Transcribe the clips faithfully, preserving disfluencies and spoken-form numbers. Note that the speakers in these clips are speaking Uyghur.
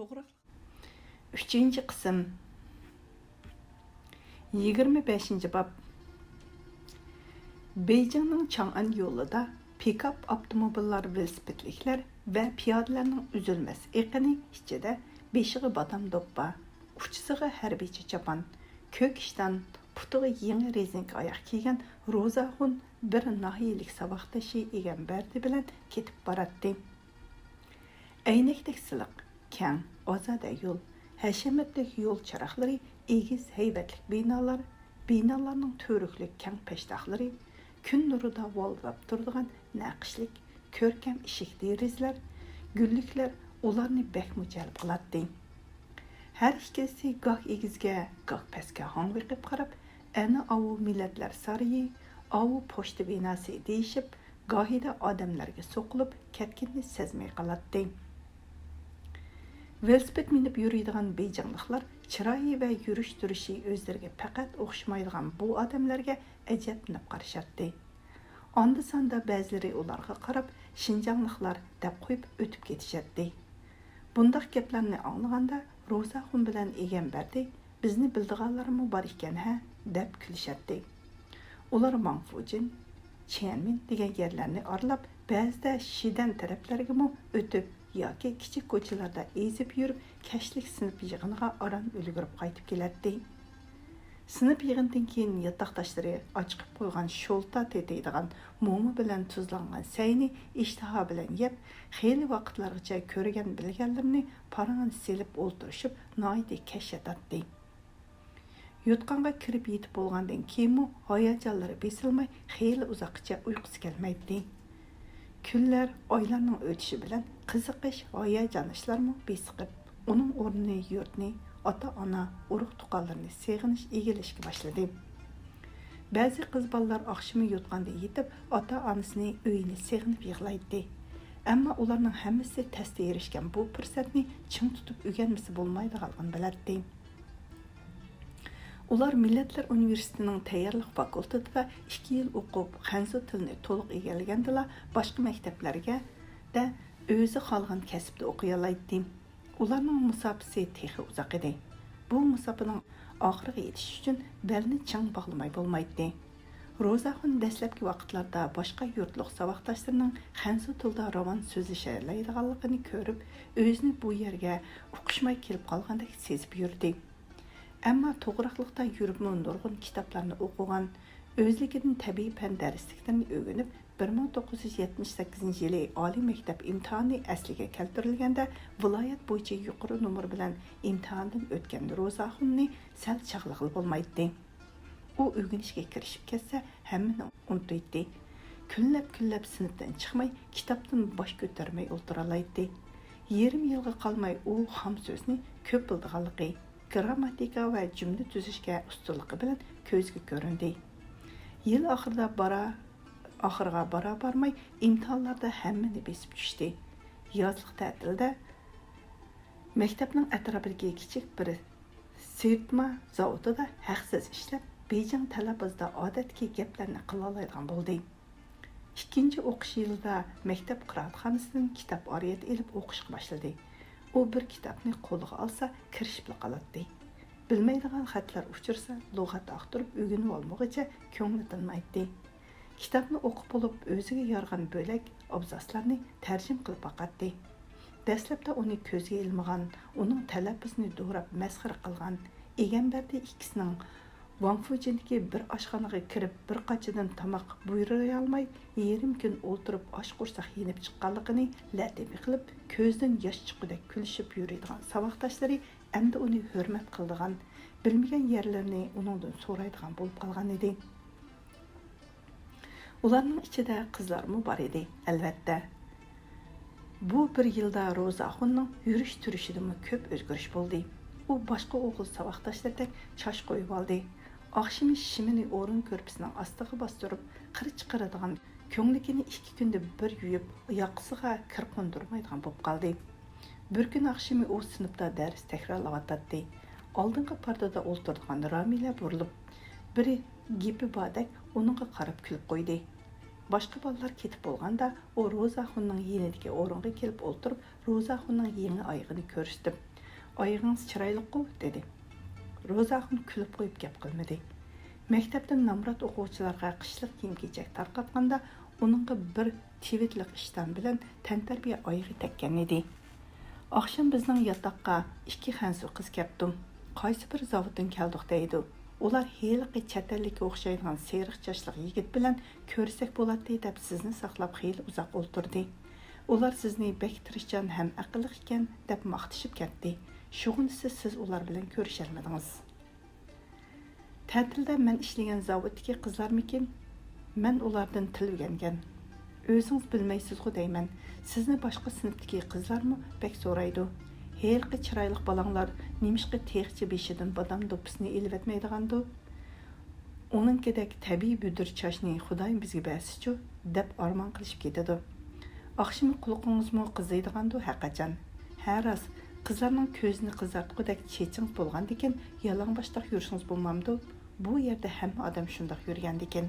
توغرا. ئۈچىنچى قىسىم. يىگىرمە بەشىنچى باب. بېيجىڭنىڭ چاڭئەن يولىدا پىكاپ ئاپتوموبىللار، ۋېلىسىپىتلىكلەر ۋە پىيادىلەرنىڭ ئۈزۈلمەس ئېقىنى ئىچىدە بېشىغا بادام دوپپا، ئۇچىسىغا ھەربىيچە چاپان، كۆك ئىشتان، پۇتىغا يېڭى رېزىنكە ئاياق كىيگەن روزاخۇن بىر ناھىيەلىك ساۋاقدىشى ئىگەمبەردى بىلەن كېتىپ باراتتى. ئەينەكتەك سىلىق، كەڭ، ئازادە يول، ھەشەمەتلىك يول چىراغلىرى، ئېگىز ھەيۋەتلىك بىنالار، بىنالارنىڭ تۈۋرۈكلۈك كەڭ پەشتاقلىرى، كۈن نۇرىدا ۋالىراپ تۇرىدىغان نەقىشلىك، كۆركەم ئىشىك دېرىزىلەر، گۈللۈكلەر ئۇلارنى بەكمۇ جەلپ قىلاتتى. ھەر ئىككىلىسى گاھ ئېگىزگە، گاھ پەسكە ھاڭۋېقىپ قاراپ، ئەنە ئاۋۇ مىللەتلەر سارىيى، ئاۋۇ پوچتا بىناسى دېيىشىپ، گاھىدا ئادەملەرگە سوقۇلۇپ كەتكىنىنى سەزمەي قالاتتى. ۋېلىسىپىت مىنىپ يۈرىدىغان بېيجىڭلىقلار چىرايى ۋە يۈرۈش-تۇرۇشى ئۆزلىرىگە پەقەت ئوخشىمايدىغان بۇ ئادەملەرگە ئەجەبلىنىپ قارىشاتتى. ئاندا-ساندا بەزىلىرى ئۇلارغا قاراپ، شىنجاڭلىقلار دەپ قويۇپ ئۆتۈپ كېتىشەتتى. بۇنداق گەپلەرنى ئاڭلىغاندا روزاخۇن بىلەن ئىگەمبەردى، بىزنى بىلىدىغانلارمۇ بار ئىكەن-ھە دەپ كۈلۈشەتتى. ئۇلار ۋاڭفۇجىن، چيەنمىن دېگەن يەرلەرنى ئارىلاپ، بەزىدە شىدەن تەرەپلەرگىمۇ ئۆتۈپ ياكى كىچىك كوچىلاردا ئېزىپ يۈرۈپ، كەچلىك سىنىپ يىغىنىغا ئاران ئۈلگۈرۈپ قايتىپ كېلەتتى. سىنىپ يىغىنىدىن كېيىن ياتاقداشلىرى ئاچىقىپ قويغان شولتا تېتىيدىغان موما بىلەن تۇزلانغان سەينى ئىشتىها بىلەن يەپ، خېلى ۋاقىتلارغىچە كۆرگەن-بىلگەنلىرىنى پاراڭغا سېلىپ ئولتۇرۇشۇپ، ناھايىتى كەش ياتاتتى. يوتقانغا كىرىپ يېتىپ بولغاندىن كېيىنمۇ ھاياجانلىرى بېسىلماي، خېلى ئۇزاققىچە ئۇيقۇسى كەلمەيتتى. كۈنلەر، ئايلارنىڭ ئۆتۈشى بىلەن قىزىقىش، ھاياجان ئىشلارمۇ بېسىقىپ، ئۇنىڭ ئورنىنى يۇرتنى، ئاتا-ئانا، ئۇرۇق-تۇغقانلىرىنى سېغىنىش ئىگىلەشكە باشلىدى. بەزى قىز بالىلار ئاخشىمى يوتقاندا يېتىپ، ئاتا-ئانىسىنى، ئۆيىنى سېغىنىپ يىغلايتتى. ئەمما ئۇلارنىڭ ھەممىسى تەستە ئېرىشكەن بۇ پۇرسەتنى چىڭ تۇتۇپ ئۆگەنمىسە بولمايدىغانلىقىنى بىلەتتى. ئۇلار مىللەتلەر ئۇنىۋېرسىتېتىنىڭ تەييارلىق فاكۇلتېتىدا ئىككى يىل ئوقۇپ، خەنزۇ تىلىنى تولۇق ئىگىلىگەندىلا، باشقا مەكتەپلەرگە دە ئۆزى خالىغان كەسىپتە ئوقۇيالايتتى. ئۇلارنىڭ مۇساپىسى تېخى ئۇزاق ئىدى. بۇ مۇساپىنىڭ ئاخىرىغا يېتىش ئۈچۈن بەلنى چىڭ باغلىماي بولمايتتى. روزاخۇن دەسلەپكى ۋاقىتلاردا باشقا يۇرتلۇق ساۋاقداشلىرىنىڭ خەنزۇ تىلىدا راۋان سۆزلىشەلەيدىغانلىقىنى كۆرۈپ، ئۆزىنى بۇ يەرگە ئۇقۇشماي كېلىپ قالغاندەك سېزىپ يۈردى. ئەمما توغراقلىقتا يۈرۈپمۇ نۇرغۇن كىتابلارنى ئوقۇغان، ئۆزلۈكىدىن تەبىئىي پەن دەرسلىكلىرىنى ئۆگىنىپ، بىر مىڭ توققۇز يۈز يەتمىش سەككىزىنچى يىلى ئالىي مەكتەپ ئىمتىھانى ئەسلىگە كەلتۈرۈلگەندە، ۋىلايەت بويىچە يۇقىرى نومۇر بىلەن ئىمتىھاندىن ئۆتكەن روزاخۇننى سەل چاغلىغىلى بولمايتتى. ئۇ ئۆگىنىشكە كىرىشىپ كەتسە، ھەممىنى ئۇنتۇيتتى. كۈنلەپ-كۈنلەپ سىنىپتىن چىقماي، كىتابتىن باش كۆتۈرمەي ئولتۇرالايتتى. يېرىم يىلغا قالماي ئۇ خام سۆزنى كۆپ بىلىدىغانلىقى، گىرامماتىكا ۋە جۈملە تۈزۈشكە ئۇستىلىقى بىلەن كۆزگە كۆرۈندى. يىل ئاخىرىدا بارا-، ئاخىرىغا بارا-بارماي ئىمتىھانلاردا ھەممىنى بېسىپ چۈشتى. يازلىق تەتىلدە مەكتەپنىڭ ئەتراپىدىكى كىچىك بىر سىرتما زاۋۇتىدا ھەقسىز ئىشلەپ، بېيجىڭ تەلەپپۇزىدا ئادەتتىكى گەپلەرنى قىلالايدىغان بولدى. ئىككىنچى ئوقۇش يىلىدا مەكتەپ قىرائەتخانىسىدىن كىتاب ئارىيەت ئېلىپ ئوقۇشقا باشلىدى. ئۇ بىر كىتابنى قولىغا ئالسا، كىرىشىپلا قالاتتى. بىلمەيدىغان خەتلەر ئۇچرىسا، لۇغەت ئاختۇرۇپ ئۆگىنىۋالمىغۇچە كۆڭلى تىنمايتتى. كىتابنى ئوقۇپ بولۇپ، ئۆزىگە يارىغان بۆلەك، ئابزاسلارنى تەرجىمە قىلىپ باقاتتى. دەسلەپتە ئۇنى كۆزگە ئىلمىغان، ئۇنىڭ تەلەپپۇزىنى دوراپ مەسخىرە قىلغان ئىگەمبەردى ئىككىسىنىڭ ۋاڭفۇجىندىكى بىر ئاشخانىغا كىرىپ، بىر قاچىدىن تاماق بۇيرۇيالماي، يېرىم كۈن ئولتۇرۇپ، ئاچ قورساق يېنىپ چىققانلىقىنى لەتىپە قىلىپ، كۆزىدىن ياش چىققۇدەك كۈلۈشۈپ يۈرىدىغان ساۋاقداشلىرى ئەمدى ئۇنى ھۆرمەت قىلىدىغان، بىلمىگەن يەرلىرىنى ئۇنىڭدىن سورايدىغان بولۇپ قالغان ئىدى. ئۇلارنىڭ ئىچىدە قىزلارمۇ بار ئىدى، ئەلۋەتتە. بۇ بىر يىلدا روزاخۇننىڭ يۈرۈش-تۇرۇشىدىمۇ كۆپ ئۆزگىرىش بولدى. ئۇ باشقا ئوغۇل ساۋاقداشلىرىدەك چاچ قويۇۋالدى. ئاخشىمى شىمىنى ئورۇن كۆرپىسىنىڭ ئاستىغا باستۇرۇپ، قىر چىقىرىدىغان، كۆڭلىكىنى ئىككى كۈندە بىر يۇيۇپ، ياقىسىغا كىر قوندۇرمايدىغان بولۇپ قالدى. بىر كۈنى ئاخشىمى ئۇ سىنىپتا دەرس تەكرارلاۋاتاتتى. ئالدىنقى پارتىدا ئولتۇرىدىغان رامىلە بۇرۇلۇپ، بىرى گېپى باردەك ئۇنىڭغا قاراپ كۈلۈپ قويدى. باشقا بالىلار كېتىپ بولغاندا، ئۇ روزاخۇننىڭ يېنىدىكى ئورۇنغا كېلىپ ئولتۇرۇپ، روزاخۇننىڭ يېڭى ئايىغىنى كۆرسىتىپ، «ئايىغىڭىز چىرايلىققۇ؟» دېدى. روزاخۇن كۈلۈپ قويۇپ گەپ قىلمىدى. مەكتەپتە نامرات ئوقۇغۇچىلارغا قىشلىق كىيىم-كېچەك تارقاتقاندا، ئۇنىڭغا بىر تىۋىتلىق ئىشتان بىلەن تەنتەربىيە ئايىغى تەگكەن ئىدى. ئاخشام بىزنىڭ ياتاققا ئىككى خەنزۇ قىز كەپتۇ. قايسى بىر زاۋۇتتىن كەلدۇق دەيدۇ. ئۇلار ھېلىقى چەت ئەللىككە ئوخشايدىغان سېرىق چاچلىق يىگىت بىلەن كۆرسەك بولاتتى دەپ سىزنى ساقلاپ خېلى ئۇزاق ئولتۇردى. ئۇلار سىزنى بەك تىرىشچان ھەم ئەقىللىق ئىكەن دەپ ماختىشىپ كەتتى. شۇغىنىسى سىز ئۇلار بىلەن كۆرۈشەلمىدىڭىز. تەتىلدە مەن ئىشلىگەن زاۋۇتتىكى قىزلارمىكىن؟ مەن ئۇلاردىن تىل ئۆگەنگەن. ئۆزىڭىز بىلمەيسىزغۇ دەيمەن، سىزنى باشقا سىنىپتىكى قىزلارمۇ بەك سورايدۇ. ھېلىقى چىرايلىق بالاڭلار نېمىشقا تېخىچە بېشىدىن بادام دوپپىسىنى ئېلىۋەتمەيدىغاندۇ؟ ئۇنىڭكىدەك تەبىئىي بۈدۈر چاچنى خۇدايىم بىزگە بەرسىچۇ، دەپ ئارمان قىلىشىپ كېتىدۇ. ئاخشىمى قۇلىقىڭىزمۇ قىزىيدىغاندۇ ھەرقاچان. ھە راست، قىزلارنىڭ كۆزىنى قىزارتقۇدەك چېچىڭىز بولغاندىكىن، يالاڭباشتاق يۈرسىڭىز بولمامدۇ؟ بۇ يەردە ھەممە ئادەم شۇنداق يۈرگەندىكىن.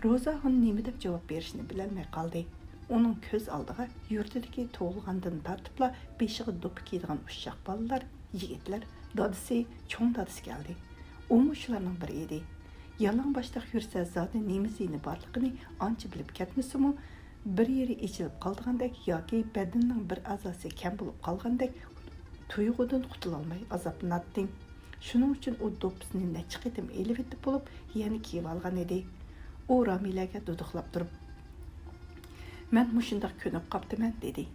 روزاخۇن نېمە دەپ جاۋاب بېرىشنى بىلەلمەي قالدى. ئۇنىڭ كۆز ئالدىغا يۇرتىدىكى تۇغۇلغاندىن تارتىپلا بېشىغا دوپپا كىيىدىغان ئۇششاق بالىلار، يىگىتلەر، دادىسى، چوڭ دادىسى كەلدى. ئۇمۇ شۇلارنىڭ بىرى ئىدى. يالاڭباشتاق يۈرسە زادى نېمە زىيىنى بارلىقىنى ئانچە بىلىپ كەتمىسىمۇ، بىر يېرى ئېچىلىپ قالىدىغاندەك ياكى بەدىنىنىڭ بىر ئەزاسى كەم بولۇپ قالغاندەك تۇيغۇدىن قۇتۇلالماي ئازابلىناتتى. شۇنىڭ ئۈچۈن ئۇ دوپپىسىنى نەچچە قېتىم ئېلىۋېتىپ بولۇپ، يەنە كىيىۋالغان ئىدى. ئۇ رامىلەگە دۇدۇقلاپ تۇرۇپ، «مەن مۇشۇنداق كۆنۈپ قاپتىمەن» دېدى.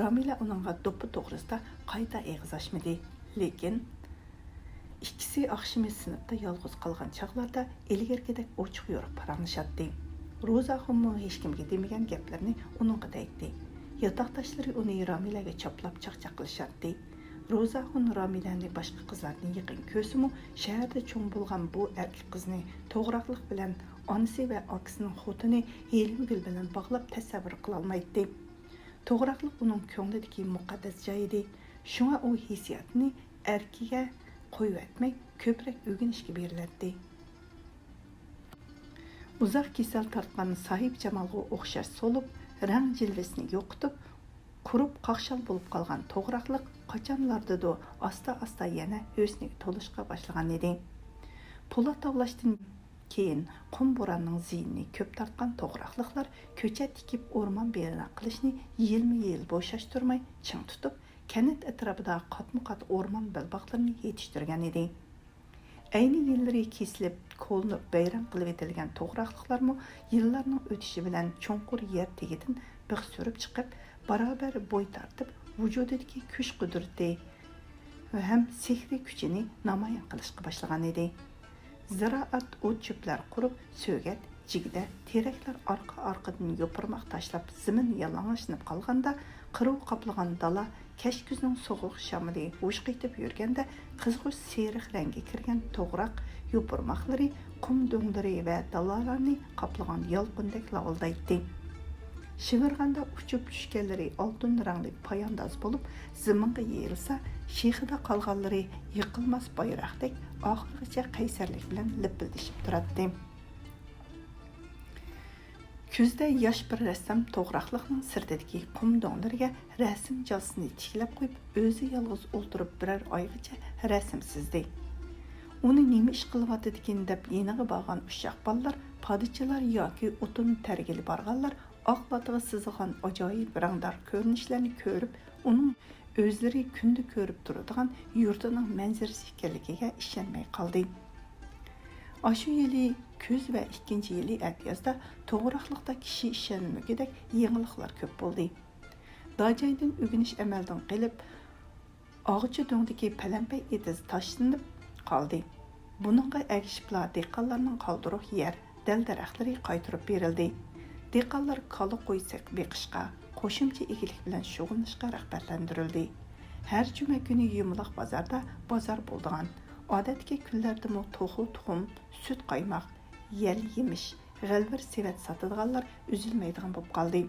رامىلە ئۇنىڭغا دوپپا توغرىسىدا قايتا ئېغىز ئاچمىدى. لېكىن ئىككىسى ئاخشىمى سىنىپتا يالغۇز قالغان چاغلاردا ئىلگىرىكىدەك ئوچۇق-يورۇق پاراڭلىشاتتى. روزاخۇنمۇ ھېچكىمگە دېمىگەن گەپلىرىنى ئۇنىڭغا دەيتتى. ياتاقداشلىرى ئۇنى رامىلەگە چاپلاپ چاقچاق قىلىشاتتى. روزاخۇن رامىلەنى باشقا قىزلاردىن يېقىن كۆرسىمۇ، شەھەردە چوڭ بولغان بۇ ئەركە قىزنى توغراقلىق بىلەن ئانىسى ۋە ئاكىسىنىڭ خوتۇنى ھېلىمگۈل بىلەن باغلاپ تەسەۋۋۇر قىلالمايتتى. توغراقلىق ئۇنىڭ كۆڭلىدىكى مۇقەددەس جاي ئىدى. شۇڭا ئۇ ھېسسىياتىنى ئەركىگە قويۇۋەتمەي، كۆپرەك ئۆگىنىشكە بېرىلەتتى. ئۇزاق كېسەل تارتقان ساھىبجامالغا ئوخشاش سولۇپ، رەڭ جىلۋىسىنى يوقىتىپ، قۇرۇپ قاقشال بولۇپ قالغان توغراقلىق قاچانلاردىدۇر ئاستا-ئاستا يەنە ھۆسنىگە تولۇشقا باشلىغان ئىدى. پولات تاۋلاشتىن كېيىن قۇم بوراننىڭ زىيىنىنى كۆپ تارتقان توغراقلىقلار كۆچەت تىكىپ ئورمان بىنا قىلىشنى يىلمۇ يىل بوشاشتۇرماي چىڭ تۇتۇپ، كەنت ئەتراپىدا قاتمۇ قات ئورمان بەلباغلىرىنى يېتىشتۈرگەن ئىدى. ئەينى يىللىرى كېسىلىپ، كولىنىپ، ۋەيران قىلىۋېتىلگەن توغراقلىقلارمۇ يىللارنىڭ ئۆتۈشى بىلەن چوڭقۇر يەر تېگىدىن بىخ سۈرۈپ چىقىپ، بارابەر بوي تارتىپ، ۋۇجۇدىدىكى كۈچ-قۇدرىتى ھەم سېھرىي كۈچىنى نامايان قىلىشقا باشلىغان ئىدى. زىرائەت، ئوت-چۆپلەر قۇرۇپ، سۆگەت، جىگدە، تېرەكلەر ئارقا-ئارقىدىن يوپۇرماق تاشلاپ، زېمىن يالىڭاچلىنىپ قالغاندا، قىروۋ قاپلىغان دالا، كەچكۈزنىڭ سوغۇق شامىلى ھۇشقا يېتىپ يۈرگەندە، قىزغۇچ سېرىق رەڭگە كىرگەن توغراق يوپۇرماقلىرى قۇم دۆڭلىرى ۋە دالالارنى قاپلىغان يالقۇندەك لاۋۇلدايتتى. شىۋىرغاندا ئۇچۇپ چۈشكەنلىرى ئالتۇن رەڭلىك پايانداز بولۇپ، زېمىنغا يېيىلسا، شېخىدا قالغانلىرى يىقىلماس بايراقتەك ئاخىرغىچە قەيسەرلىك بىلەن لىپىلدىشىپ تۇراتتى. كۈزدە ياش بىر رەسسام توغراقلىقنىڭ سىرتىدىكى قۇم دۆڭلىرىگە رەسىم جازىسىنى تىكلەپ قويۇپ، ئۆزى يالغۇز ئولتۇرۇپ بىرەر ئايغىچە رەسىم سىزدى. ئۇنى نېمە ئىش قىلىۋاتىدىكىن دەپ يېنىغا بارغان ئۇششاق بالىلار، پادىچىلار ياكى ئوتۇن تەرگىلى بارغانلار ئاق لاتىغا سىزىلغان ئاجايىپ رەڭدار كۆرۈنۈشلەرنى كۆرۈپ، ئۇنىڭ ئۆزلىرى كۈندە كۆرۈپ تۇرىدىغان يۇرتىنىڭ مەنزىرىسى ئىكەنلىكىگە ئىشەنمەي قالدى. ئاشۇ يىلى كۈز ۋە ئىككىنچى يىلى ئەتىيازدا توغراقلىقتا كىشى ئىشەنمىگۈدەك يېڭىلىقلار كۆپ بولدى. داجايدىن ئۆگىنىش ئەمەلدىن قېلىپ، ئاغىچى دۆڭدىكى پەلەمپەي ئېتىز تاشلىنىپ قالدى. بۇنىڭغا ئەگىشىپلا دېھقانلارنىڭ قالدۇرۇق يەر، دەل-دەرەخلىرى قايتۇرۇپ بېرىلدى. دېھقانلار كالا، قوي سېقىپ بېقىشقا، قوشۇمچە ئىگىلىك بىلەن شۇغۇللىنىشقا رىغبەتلەندۈرۈلدى. ھەر جۈمە كۈنى يۇمىلاق بازاردا بازار بولىدىغان، ئادەتتىكى كۈنلەردىمۇ توخۇ، تۇخۇم، سۈت، قايماق، يەل، يېمىش، غەلۋىر، سېۋەت ساتىدىغانلار ئۈزۈلمەيدىغان بولۇپ قالدى.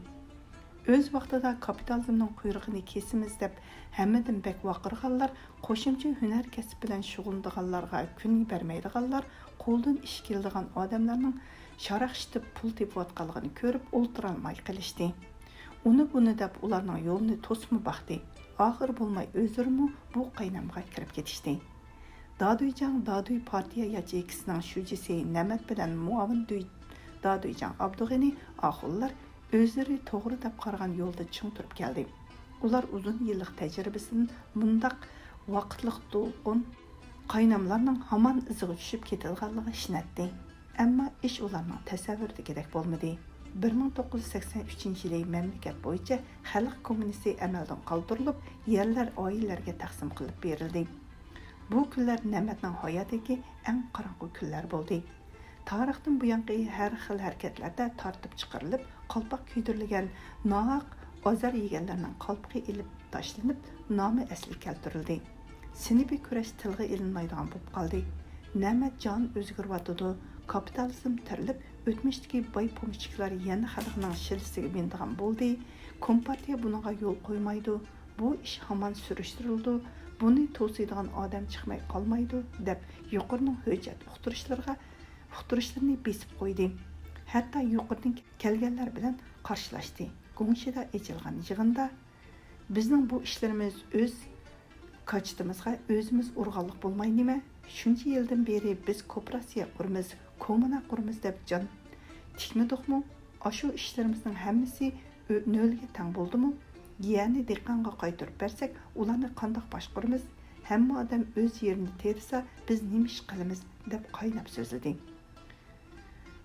ئۆز ۋاقتىدا كاپىتالىزمنىڭ قۇيرۇقىنى كېسىمىز دەپ ھەممىدىن بەك ۋارقىرىغانلار، قوشۇمچە ھۈنەر كەسىپ بىلەن شۇغۇللىنىدىغانلارغا كۈن بەرمەيدىغانلار، قولدىن ئىش كېلىدىغان ئادەملەرنىڭ شاراقشىتىپ پۇل تېپىۋاتقانلىقىنى كۆرۈپ ئولتۇرالماي قېلىشتى. ئۇنى بۇنى دەپ ئۇلارنىڭ يولىنى توسۇپمۇ باقتى. ئاخىرى بولماي ئۆزلىرىمۇ بۇ قاينامغا كىرىپ كېتىشتى. دادۈيجاڭ دادۈي پارتىيە ياچېيكىسىنىڭ شۇجىسى نەمەت بىلەن مۇئاۋىن دۈي-، دادۈيجاڭ ئابدۇغېنى ئاخۇنلار ئۆزلىرى توغرا دەپ قارىغان يولدا چىڭ تۇرۇپ كەلدى. ئۇلار ئۇزۇن يىللىق تەجرىبىسىدىن مۇنداق ۋاقىتلىق دولقۇن قايناملارنىڭ ھامان ئىزىغا چۈشۈپ كېتىدىغانلىقىغا ئىشىنەتتى. ئەمما ئىش ئۇلارنىڭ تەسەۋۋۇرىدىكىدەك بولمىدى. بىر مىڭ توققۇز يۈز سەكسەن ئۈچىنچى يىلى مەملىكەت بويىچە خەلق كوممۇنىستى ئەمەلدىن قالدۇرۇلۇپ، يەرلەر ئائىلىلەرگە تەقسىم قىلىپ بېرىلدى. بۇ كۈنلەر نەمەتنىڭ ھاياتىدىكى ئەڭ قاراڭغۇ كۈنلەر بولدى. تارىختىن بۇيانقى ھەر خىل ھەرىكەتلەردە تارتىپ چىقىرىلىپ، قالپاق كىيدۈرۈلگەن، ناھەق ئازار يېگەنلەرنىڭ قالپىقى ئېلىپ تاشلىنىپ، نامى ئەسلىگە كەلتۈرۈلدى. سىنىپىي كۈرەش تىلغا ئېلىنمايدىغان بولۇپ قالدى. نەمەت جان ئۆزگىرىۋاتىدۇ. كاپىتالىزم تىرىلىپ، ئۆتمۈشتىكى باي پومېشچىكلار يەنە خەلقنىڭ شىلىسىگە مىنىدىغان بولدى. كومپارتىيە بۇنىڭغا يول قويمايدۇ. بۇ ئىش ھامان سۈرۈشتۈرۈلىدۇ. بۇنى توسۇيدىغان ئادەم چىقماي قالمايدۇ، دەپ يۇقىرىنىڭ ھۆججەت ئۇقتۇرۇشلىرىغا، ئۇقتۇرۇشلىرىنى بېسىپ قويدى. ھەتتا يۇقىرىدىن كەلگەنلەر بىلەن قارشىلاشتى. گۇڭشىدا ئېچىلغان يىغىندا، بىزنىڭ بۇ ئىشلىرىمىز ئۆز كاچىتىمىزغا ئۆزىمىز ئۇرغانلىق بولماي نېمە؟ شۇنچە يىلدىن بېرى بىز كوپىراتسىيە قۇرىمىز، كوممۇنا قۇرىمىز دەپ جان تىكمىدۇقمۇ؟ ئاشۇ ئىشلىرىمىزنىڭ ھەممىسى ئۆ-، نۆلگە تەڭ بولدىمۇ؟ يەرنى دېھقانغا قايتۇرۇپ بەرسەك، ئۇلارنى قانداق باشقۇرىمىز؟ ھەممە ئادەم ئۆز يېرىنى تېرىسا، بىز نېمە ئىش قىلىمىز؟ دەپ قايناپ سۆزلىدى.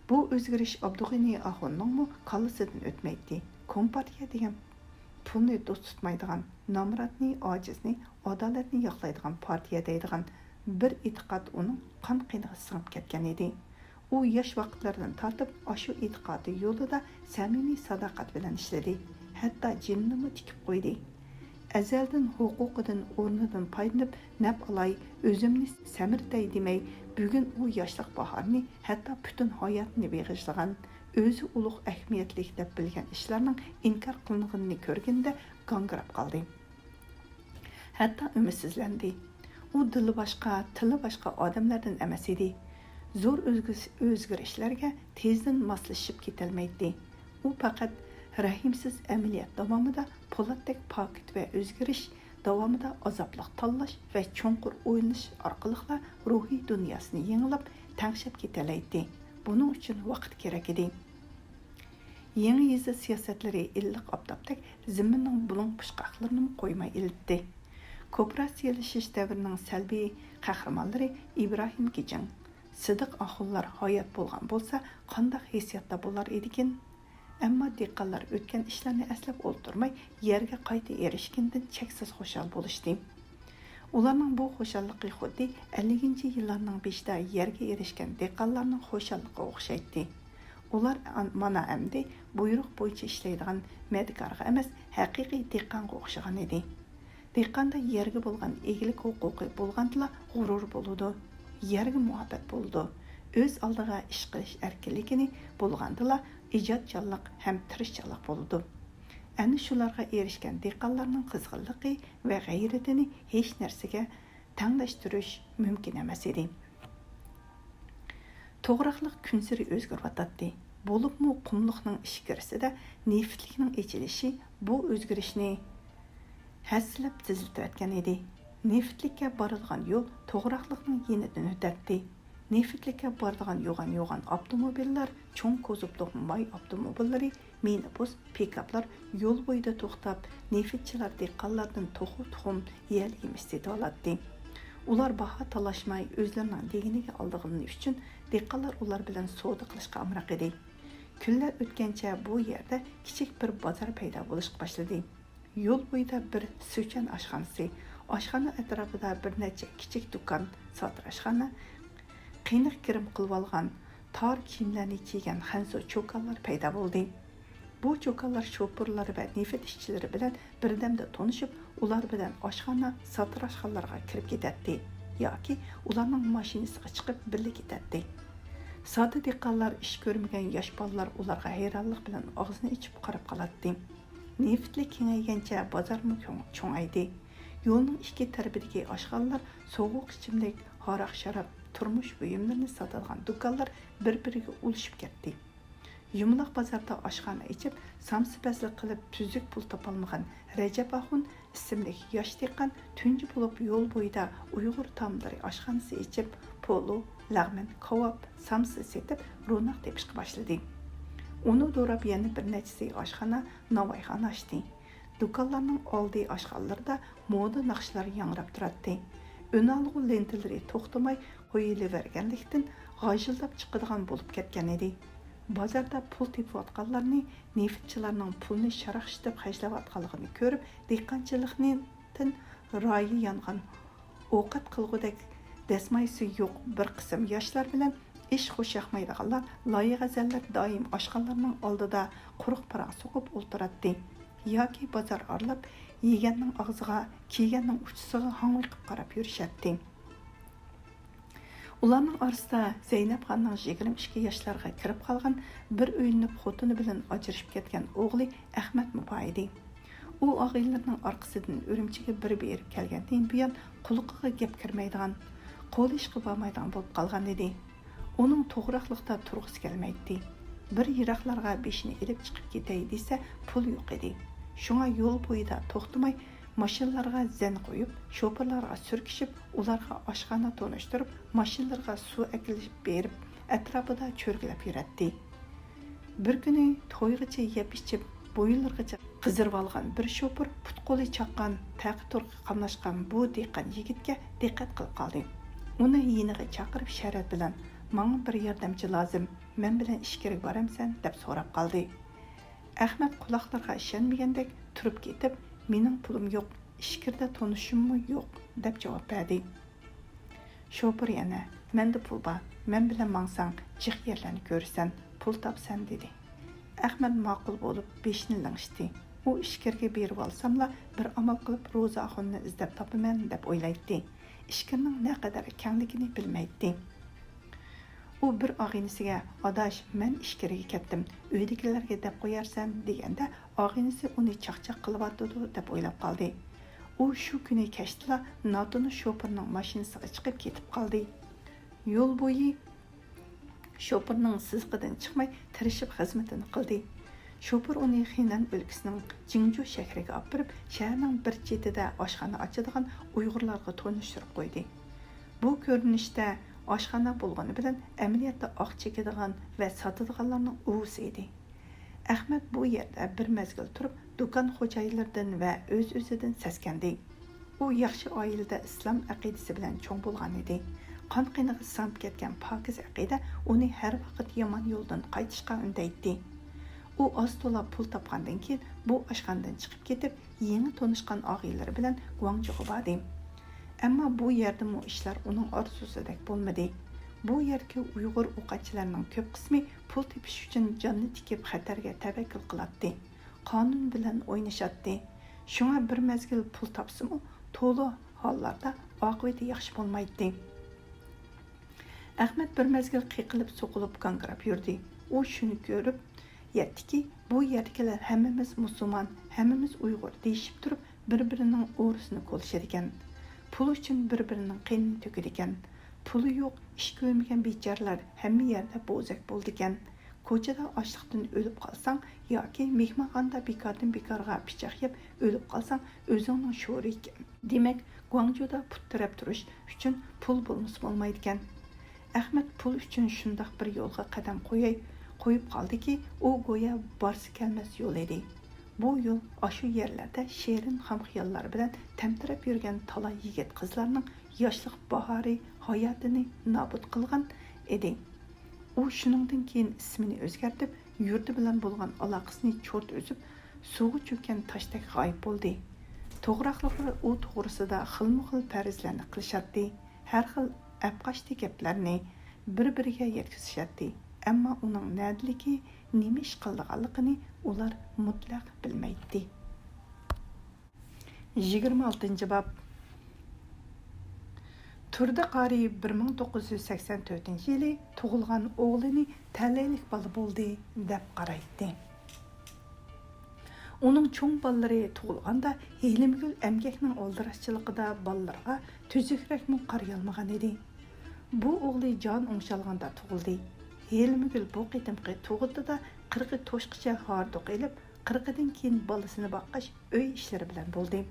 بۇ ئۆزگىرىش ئابدۇغېنى ئاخۇننىڭمۇ كاللىسىدىن ئۆتمەيتتى. كومپارتىيە دېگەن پۇلنى دوست تۇتمايدىغان، نامراتنى، ئاجىزنى، ئادالەتنى ياقلايدىغان پارتىيە دەيدىغان بىر ئېتىقاد ئۇنىڭ قان-قېنىغا سىڭىپ كەتكەن ئىدى. ئۇ ياش ۋاقىتلىرىدىن تارتىپ ئاشۇ ئېتىقادى يولىدا سەمىمىي ساداقەت بىلەن ئىشلىدى، ھەتتا جېنىنىمۇ تىكىپ قويدى. ئەزەلدىن ھوقۇقىدىن، ئورنىدىن پايدىلىنىپ نەپ ئالاي، ئۆزۈمنى سەمرىتەي دېمەي، بۈگۈن ئۇ ياشلىق باھارنى، ھەتتا پۈتۈن ھاياتىنى بېغىشلىغان، ئۆزى ئۇلۇغ ئەھمىيەتلىك دەپ بىلگەن ئىشلارنىڭ ئىنكار قىلىنغىنىنى كۆرگىنىدە گاڭگىراپ قالدى. ھەتتا ئۈمىدسىزلەندى. ئۇ دىلى باشقا، تىلى باشقا ئادەملەردىن ئەمەس ئىدى. زور ئۆزگىرىش-، ئۆزگىرىشلەرگە تېزدىن ماسلىشىپ كېتەلمەيتتى. ئۇ پەقەت رەھىمسىز ئەمەلىيەت داۋامىدا پولاتتەك پاكىت ۋە ئۆزگىرىش داۋامىدا ئازابلىق تاللاش ۋە چوڭقۇر ئويلىنىش ئارقىلىقلا روھىي دۇنياسىنى يېڭىلاپ، تەڭشەپ كېتەلەيتتى. بۇنىڭ ئۈچۈن ۋاقىت كېرەك ئىدى. يېڭى يېزا سىياسەتلىرى ئىللىق ئاپتاپتەك زېمىننىڭ بۇلۇڭ پۇچقاقلىرىنىمۇ قويماي ئىلىتتى. كوپىراتسىيەلىشىش دەۋرىنىڭ سەلبىي قەھرىمانلىرى ئىبراھىم گېجىڭ، سىدىق ئاخۇنلار ھايات بولغان بولسا، قانداق ھېسسىياتتا بولار ئىدىكىن؟ ئەمما دېھقانلار ئۆتكەن ئىشلارنى ئەسلەپ ئولتۇرماي، يەرگە قايتا ئېرىشكىنىدىن چەكسىز خۇشال بولۇشتى. ئۇلارنىڭ بۇ خۇشاللىقى خۇددى ئەللىكىنچى يىللارنىڭ بېشىدا يەرگە ئېرىشكەن دېھقانلارنىڭ خۇشاللىقىغا ئوخشايتتى. ئۇلار ئان-، مانا ئەمدى بۇيرۇق بويىچە ئىشلەيدىغان مەدىكارغا ئەمەس، ھەقىقىي دېھقانغا ئوخشىغان ئىدى. دېھقاندا يەرگە بولغان ئىگىلىك ھوقۇقى بولغاندىلا غۇرۇر بولىدۇ، يەرگە مۇھەببەت بولىدۇ. ئۆز ئالدىغا ئىش قىلىش ئەركىنلىكىنى بولغاندىلا ئىجادچانلىق ھەم تىرىشچانلىق بولىدۇ. ئەنە شۇلارغا ئېرىشكەن دېھقانلارنىڭ قىزغىنلىقى ۋە غەيرىتىنى ھېچ نەرسىگە تەڭلەشتۈرۈش مۇمكىن ئەمەس ئىدى. توغراقلىق كۈنسېرى ئۆزگىرىۋاتاتتى. بولۇپمۇ قۇملۇقنىڭ ئىچكىرىسىدە نېفىتلىكنىڭ ئېچىلىشى بۇ ئۆزگىرىشنى ھەسسىلەپ تېزلىتىۋەتكەن ئىدى. نېفىتلىككە بارىدىغان يول توغراقلىقنىڭ يېنىدىن ئۆتەتتى. نېفىتلىككە بارىدىغان يوغان-يوغان ئاپتوموبىللار، چوڭ كوزۇپلۇق ماي ئاپتوموبىللىرى، مىنىبۇس، پىكاپلار يول بويىدا توختاپ، نېفىتچىلار دېھقانلاردىن توخۇ تۇخۇم، يەل يېمىش سېتىۋالاتتى. ئۇلار باھا تالاشماي، ئۆزلىرىنىڭ دېگىنىگە ئالىدىغىنى ئۈچۈن دېھقانلار ئۇلار بىلەن سودا قىلىشقا ئامراق ئىدى. كۈنلەر ئۆتكەنچە بۇ يەردە كىچىك بىر بازار پەيدا بولۇشقا باشلىدى. يول بويىدا بىر سۈچۈەن ئاشخانىسى، ئاشخانا ئەتراپىدا بىر نەچچە كىچىك دۇكان، ساتىراشخانا، قېنىق گىرىم قىلىۋالغان، تار كىيىملەرنى كىيگەن خەنزۇ چوكانلار پەيدا بولدى. بۇ چوكانلار شوپۇرلار ۋە نېفىت ئىشچىلىرى بىلەن بىردەمدە تونۇشۇپ، ئۇلار بىلەن ئاشخانا، ساتىراشخانىلارغا كىرىپ كېتەتتى ياكى ئۇلارنىڭ ماشىنىسىغا چىقىپ بىللە كېتەتتى. ساددا دېھقانلار، ئىش كۆرمىگەن ياش بالىلار ئۇلارغا ھەيرانلىق بىلەن ئاغزىنى ئېچىپ قاراپ قالاتتى. نېفىتلىك كېڭەيگەنچە بازارمۇ كۆڭ-، چوڭايدى. يولنىڭ ئىككى تەرىپىدىكى ئاشخانىلار، سوغۇق ئىچىملىك، ھاراق-شاراب، تۇرمۇش بۇيۇملىرىنى ساتىدىغان دۇكانلار بىر-بىرىگە ئۇلىشىپ كەتتى. يۇمىلاق بازاردا ئاشخانا ئېچىپ، سامسا-پەزلىك قىلىپ تۈزۈك پۇل تاپالمىغان رەجەپ ئاخۇن ئىسىملىك ياش دېھقان تۇنجى بولۇپ يول بويىدا ئۇيغۇر تائاملىرى ئاشخانىسى ئېچىپ، پولۇ، لەغمەن، كاۋاپ، سامسا سېتىپ روناق تېپىشقا باشلىدى. ئۇنى دوراپ يەنە بىر نەچچىسى ئاشخانا، ناۋايخانا ئاچتى. دۇكانلارنىڭ ئالدى ئاشخانىلىرىدا مودا ناخشىلار ياڭراپ تۇراتتى. ئۈنئالغۇ لېنتىلىرى توختىماي قويۇلۇۋەرگەنلىكتىن، غاژىلداپ چىقىدىغان بولۇپ كەتكەن ئىدى. بازاردا پۇل تېپىۋاتقانلارنى، نېفىتچىلارنىڭ پۇلنى شاراقشىتىپ خەجلەۋاتقانلىقىنى كۆرۈپ، دېھقانچىلىقتىن رايى يانغان، ئوقەت قىلغۇدەك دەسمايىسى يوق بىر قىسىم ياشلار بىلەن ئىش خۇشياقمايدىغانلار لايىغەزەللەر دائىم ئاشخانىلارنىڭ ئالدىدا قۇرۇق پاراڭ سوقۇپ ئولتۇراتتى ياكى بازار ئارىلاپ يېگەننىڭ ئاغزىغا، كىيگەننىڭ ئۇچىسىغا ھاڭۋېقىپ قاراپ يۈرۈشەتتى. ئۇلارنىڭ ئارىسىدا زەينەپخاننىڭ يىگىرمە ئىككى ياشلارغا كىرىپ قالغان، بىر ئۆيلىنىپ خوتۇنى بىلەن ئاجرىشىپ كەتكەن ئوغلى ئەخمەتمۇ بار ئىدى. ئۇ ئاغىنىلىرىنىڭ ئارقىسىدىن ئۈرۈمچىگە بىر بېرىپ كەلگەندىن بۇيان، قۇلىقىغا گەپ كىرمەيدىغان، قول ئىشقا بارمايدىغان بولۇپ قالغان ئىدى. ئۇنىڭ توغراقلىقتا تۇرغۇسى كەلمەيتتى. بىر يىراقلارغا بېشىنى ئېلىپ چىقىپ كېتەي دېسە، پۇل يوق ئىدى. شۇڭا يول بويىدا توختىماي، ماشىنىلارغا زەن قويۇپ، شوپۇرلارغا سۈركىشىپ، ئۇلارغا ئاشخانا تونۇشتۇرۇپ، ماشىنىلىرىغا سۇ ئەكېلىپ بېرىپ، ئەتراپىدا چۆرگىلەپ يۈرەتتى. بىر كۈنى تويغىچە يەپ-ئىچىپ، بويۇنلىرىغىچە قىزىرىۋالغان بىر شوپۇر، پۇت-قولى چاققان، تەقى-تۇرقى قاملاشقان بۇ دېھقان يىگىتكە دىققەت قىلىپ قالدى. ئۇنى يېنىغا چاقىرىپ، شەرەت بىلەن، «ماڭا بىر ياردەمچى لازىم، مەن بىلەن ئىچكىرىگە بارامسەن؟» دەپ سوراپ قالدى. ئەخمەت قۇلاقلىرىغا ئىشەنمىگەندەك تۇرۇپ كېتىپ، «مېنىڭ پۇلۇم يوق، ئىچكىرىدە تونۇشۇممۇ يوق» دەپ جاۋاب بەردى. شوپۇر يەنە، «مەندە پۇل بار، مەن بىلەن ماڭساڭ جىق يەرلەرنى كۆرىسەن، پۇل تاپىسەن» دېدى. ئەخمەت ماقۇل بولۇپ بېشىنى لىڭشىتتى. ئۇ ئىچكىرىگە بېرىۋالساملا بىر ئامال قىلىپ روزا ئاخۇننى ئىزدەپ تاپىمەن دەپ ئويلايتتى. ئىچكىرىنىڭ نەقەدەر كەڭلىكىنى بىلمەيتتى. ئۇ بىر ئاغىنىسىگە، «ئاداش، مەن ئىچكىرىگە كەتتىم، ئۆيدىكىلەرگە دەپ قويارسەن» دېگەندە، ئاغىنىسى ئۇنى چاقچاق قىلىۋاتىدۇ دەپ ئويلاپ قالدى. ئۇ شۇ كۈنى كەچتىلا ناتونۇش شوپۇرنىڭ ماشىنىسىغا چىقىپ كېتىپ قالدى. يول بويى شوپۇرنىڭ سىزىقىدىن چىقماي تىرىشىپ خىزمىتىنى قىلدى. شوپۇر ئۇنى خېنەن ئۆلكىسىنىڭ جىڭجۇ شەھىرىگە ئاپىرىپ، شەھەرنىڭ بىر چېتىدە ئاشخانا ئاچىدىغان ئۇيغۇرلارغا تونۇشتۇرۇپ قويدى. بۇ كۆرۈنۈشتە ئاشخانا بولغىنى بىلەن ئەمەلىيەتتە ئاق چېكىدىغان ۋە ساتىدىغانلارنىڭ ئۇۋىسى ئىدى. ئەخمەت بۇ يەردە بىر مەزگىل تۇرۇپ، دۇكان خوجايىنلىرىدىن ۋە ئۆز-ئۆزىدىن سەسكەندى. ئۇ ياخشى ئائىلىدە ئىسلام ئەقىدىسى بىلەن چوڭ بولغان ئىدى. قان قېنىغا سىڭىپ كەتكەن پاكىز ئەقىدە ئۇنى ھەر ۋاقىت يامان يولدىن قايتىشقا ئۈندەيتتى. ئۇ ئاز-تولا پۇل تاپقاندىن كېيىن، بۇ ئاشخانىدىن چىقىپ كېتىپ، يېڭى تونۇشقان ئاغىنىلىرى بىلەن گۇاڭجۇغا باردى. ئەمما بۇ يەردىمۇ ئىشلار ئۇنىڭ ئارزۇسىدەك بولمىدى. بۇ يەردىكى ئۇيغۇر ئوقەتچىلەرنىڭ كۆپ قىسمى پۇل تېپىش ئۈچۈن جاننى تىكىپ خەتەرگە تەۋەككۈل قىلاتتى. قانۇن بىلەن ئوينىشاتتى. شۇڭا بىر مەزگىل پۇل تاپسىمۇ، تولا ھاللاردا ئاقىۋىتى ياخشى بولمايتتى. ئەخمەت بىر مەزگىل قېقىلىپ-سوقۇلۇپ گاڭگىراپ يۈردى. ئۇ شۇنى كۆرۈپ يەتتىكى، بۇ يەردىكىلەر ھەممىمىز مۇسۇلمان، ھەممىمىز ئۇيغۇر دېيىشىپ تۇرۇپ، بىر-بىرىنىڭ ئورىسىنى كولىشىدىكەن. پۇل ئۈچۈن بىر-بىرىنىڭ قېنىنى تۆكىدىكەن. پۇلى يوق، ئىش كۆرمىگەن بىچارىلەر ھەممە يەردە بوزەك بولىدىكەن. كوچىدا ئاچلىقتىن ئۆلۈپ قالساڭ ياكى مېھمانخانىدا بىكاردىن بىكارغا پىچاق يەپ ئۆلۈپ قالساڭ، ئۆزۈڭنىڭ شورى ئىكەن. دېمەك، گۇاڭجۇدا پۇت تىرەپ تۇرۇش ئۈچۈن پۇل بولمىسا بولمايدىكەن. ئەخمەت پۇل ئۈچۈن شۇنداق بىر يولغا قەدەم قوياي، قويۇپ قالدىكى، ئۇ گويا بارسا كەلمەس يول ئىدى. بۇ يول ئاشۇ يەرلەردە شېرىن خام خىياللار بىلەن تەمتىرەپ يۈرگەن تالاي يىگىت-قىزلارنىڭ ياشلىق باھارى، ھاياتىنى نابۇت قىلغان ئىدى. ئۇ شۇنىڭدىن كېيىن ئىسمىنى ئۆزگەرتىپ، يۇرتى بىلەن بولغان ئالاقىسىنى چورت ئۈزۈپ، سۇغا چۆككەن تاشتەك غايىب بولدى. توغراقلىقلار ئۇ توغرىسىدا خىلمۇخىل پەرەزلەرنى قىلىشاتتى، ھەر خىل ئەپقاچتى گەپلەرنى بىر-بىرىگە يەتكۈزۈشەتتى، ئەمما ئۇنىڭ نەدىلىكى، نېمە ئىش قىلىدىغانلىقىنى ئۇلار مۇتلەق بىلمەيتتى. يىگىرمە ئالتىنچى باب. تۇردى قارى بىر مىڭ توققۇز يۈز سەكسەن تۆتىنچى يىلى تۇغۇلغان ئوغلىنى تەلەيلىك بالا بولدى دەپ قارايتتى. ئۇنىڭ چوڭ بالىلىرى تۇغۇلغاندا، ھېلىمگۈل ئەمگەكنىڭ ئالدىراشچىلىقىدا بالىلىرىغا تۈزۈكرەكمۇ قارىيالمىغان ئىدى. بۇ ئوغلى جان ئوڭشالغاندا تۇغۇلدى. ھېلىمگۈل بۇ قېتىمقى تۇغۇتىدا قىرىقى توشقىچە ھاردۇق ئېلىپ، قىرىقىدىن كېيىن بالىسىنى باققاچ، ئۆي ئىشلىرى بىلەن بولدى.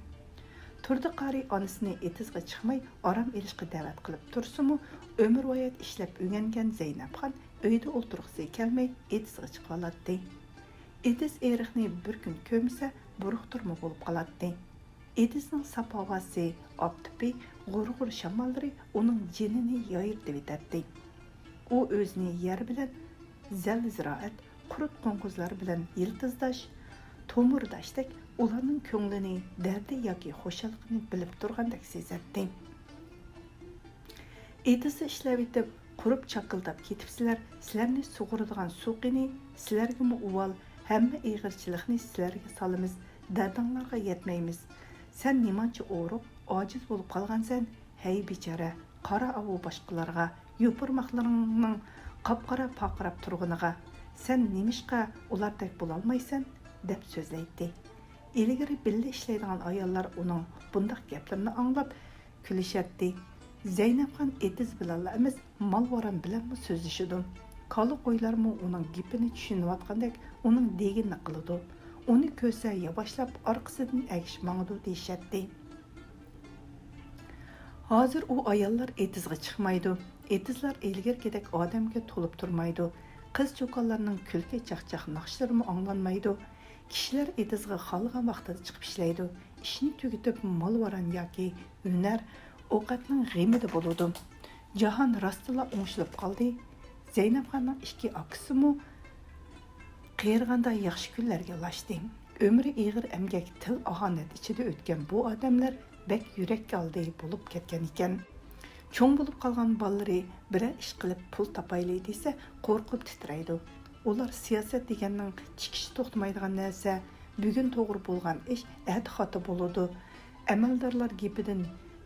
تۇردى قارى ئانىسىنى ئېتىزغا چىقماي ئارام ئېلىشقا دەۋەت قىلىپ تۇرسىمۇ، ئۆمۈرۋايەت ئىشلەپ ئۆگەنگەن زەينەپخان ئۆيدە ئولتۇرغۇسى كەلمەي ئېتىزغا چىقىۋالاتتى. ئېتىز ئېرىقنى بىر كۈن كۆرمىسە، بۇرۇقتۇرما بولۇپ قالاتتى. ئېتىزنىڭ ساپ ھاۋاسى، ئاپتىپى، غۇر-غۇر شاماللىرى ئۇنىڭ جېنىنى يايرىتىۋېتەتتى. ئۇ ئۆزىنى يەر بىلەن، زەل-زىرائەت، قۇرت-قوڭغۇزلار بىلەن يىلتىزداش، تومۇرداشتەك ئۇلارنىڭ كۆڭلىنى، دەردى ياكى خۇشاللىقىنى بىلىپ تۇرغاندەك سېزەتتى. ئېتىزدا ئىشلەۋېتىپ، قۇرۇپ چاكىلداپ كېتىپسىلەر، سىلەرنى سۇغۇرىدىغان سۇ قېنى؟ سىلەرگىمۇ ئۇۋال، ھەممە ئېغىرچىلىقنى سىلەرگە سالىمىز، دەردىڭلارغا يەتمەيمىز. سەن نېمانچە ئورۇق، ئاجىز بولۇپ قالغانسەن؟ ھەي بىچارە، قارا ئاۋۇ باشقىلارغا، يوپۇرماقلىرىڭنىڭ قاپقارا پارقىراپ تۇرغىنىغا، سەن نېمىشقا ئۇلاردەك بولالمايسەن؟ دەپ سۆزلەيتتى. ئىلگىرى بىللە ئىشلەيدىغان ئاياللار ئۇنىڭ بۇنداق گەپلىرىنى ئاڭلاپ كۈلۈشەتتى. زەينەپخان ئېتىز بىلەنلا ئەمەس، مال-ۋاران بىلەنمۇ سۆزلىشىدۇ. كالا-قويلارمۇ ئۇنىڭ گېپىنى چۈشىنىۋاتقاندەك ئۇنىڭ دېگىنىنى قىلىدۇ. ئۇنى كۆرسە ياۋاشلاپ ئارقىسىدىن ئەگىشىپ ماڭىدۇ دېيىشەتتى. ھازىر ئۇ ئاياللار ئېتىزغا چىقمايدۇ. ئېتىزلار ئىلگىرىكىدەك ئادەمگە تولۇپ تۇرمايدۇ. قىز-چوكانلارنىڭ كۈلكە-چاقچاق ناخشىلىرىمۇ ئاڭلانمايدۇ. كىشىلەر ئېتىزغا خالىغان ۋاقتىدا چىقىپ ئىشلەيدۇ. ئىشنى تۈگىتىپ مال-ۋاران ياكى ھۈنەر، ئوقەتنىڭ غېمىدە بولىدۇ. جاھان راستلا ئوڭشىلىپ قالدى. زەينەپخاننىڭ ئىككى ئاكىسىمۇ قېرىغاندا ياخشى كۈنلەرگە ئۇلاشتى. ئۆمرى ئېغىر ئەمگەك، تىل-ئاھانەت ئىچىدە ئۆتكەن بۇ ئادەملەر بەك يۈرەك ئالدى بولۇپ كەتكەن ئىكەن. چوڭ بولۇپ قالغان بالىلىرى بىرەر ئىش قىلىپ پۇل تاپايلى دېسە، قورقۇپ تىترەيدۇ. ئۇلار سىياسەت دېگەننىڭ چىقىشى توختىمايدىغان نەرسە، بۈگۈن توغرا بولغان ئىش ئەتە خاتا بولىدۇ. ئەمەلدارلار گېپىدىن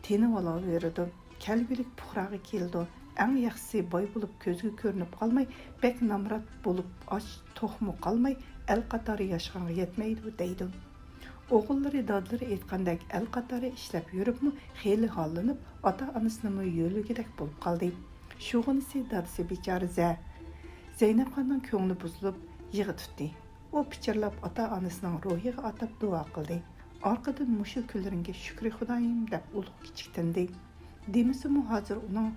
تېنىۋالاۋېرىدۇ. كەلگۈلۈك پۇقراغا كېلىدۇ. ئەڭ ياخشىسى باي بولۇپ كۆزگە كۆرۈنۈپ قالماي، بەك نامرات بولۇپ ئاچ توقمۇ قالماي، ئەل قاتارى ياشىغانغا يەتمەيدۇ دەيدۇ. ئوغۇللىرى دادىلىرى ئېيتقاندەك ئەل قاتارى ئىشلەپ يۈرۈپمۇ خېلى ھاللىنىپ، ئاتا-ئانىسىنىمۇ يۆلىگۈدەك بولۇپ قالدى. شۇغىنىسى دادىسى بىچارە زە-، زەينەپخاننىڭ كۆڭلى بۇزۇلۇپ يىغا تۇتتى. ئۇ پىچىرلاپ ئاتا-ئانىسىنىڭ روھىغا ئاتاپ دۇئا قىلدى. ئارقىدىن مۇشۇ كۈنلىرىڭگە شۈكرى خۇدايىم دەپ ئۇلۇغ كىچىك تىندى. دېمىسىمۇ ھازىر ئۇنىڭ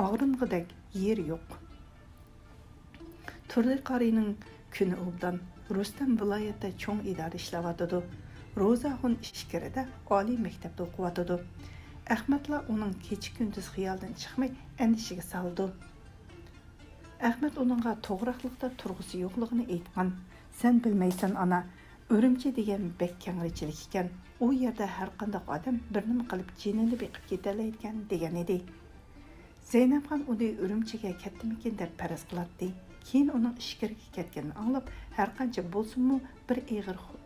ئاغرىنغۇدەك يېرى يوق. تۇردى قارىينىڭ كۈنى ئوبدان. رۇستەم ۋىلايەتتە چوڭ ئىدارە ئىشلەۋاتىدۇ. روزا ئاخۇن ئىچكىرىدە ئالىي مەكتەپتە ئوقۇۋاتىدۇ. ئەخمەتلا ئۇنىڭ كېچە-كۈندۈز خىيالىدىن چىقماي ئەندىشىگە سالىدۇ. ئەخمەت ئۇنىڭغا توغراقلىقتا تۇرغۇسى يوقلۇقىنى ئېيتقان. سەن بىلمەيسەن ئانا، ئۈرۈمچى دېگەن بەك كەڭرىچىلىك ئىكەن. ئۇ يەردە ھەرقانداق ئادەم بىر نېمە قىلىپ جېنىنى بېقىپ كېتەلەيدىكەن دېگەن ئىدى. زەينەپخان ئۇنى ئۈرۈمچىگە كەتتىمىكىن دەپ پەرەز قىلاتتى. كېيىن ئۇنىڭ ئىچكىرىگە كەتكىنىنى ئاڭلاپ، ھەرقانچە بولسىمۇ بىر ئېغىر خو-،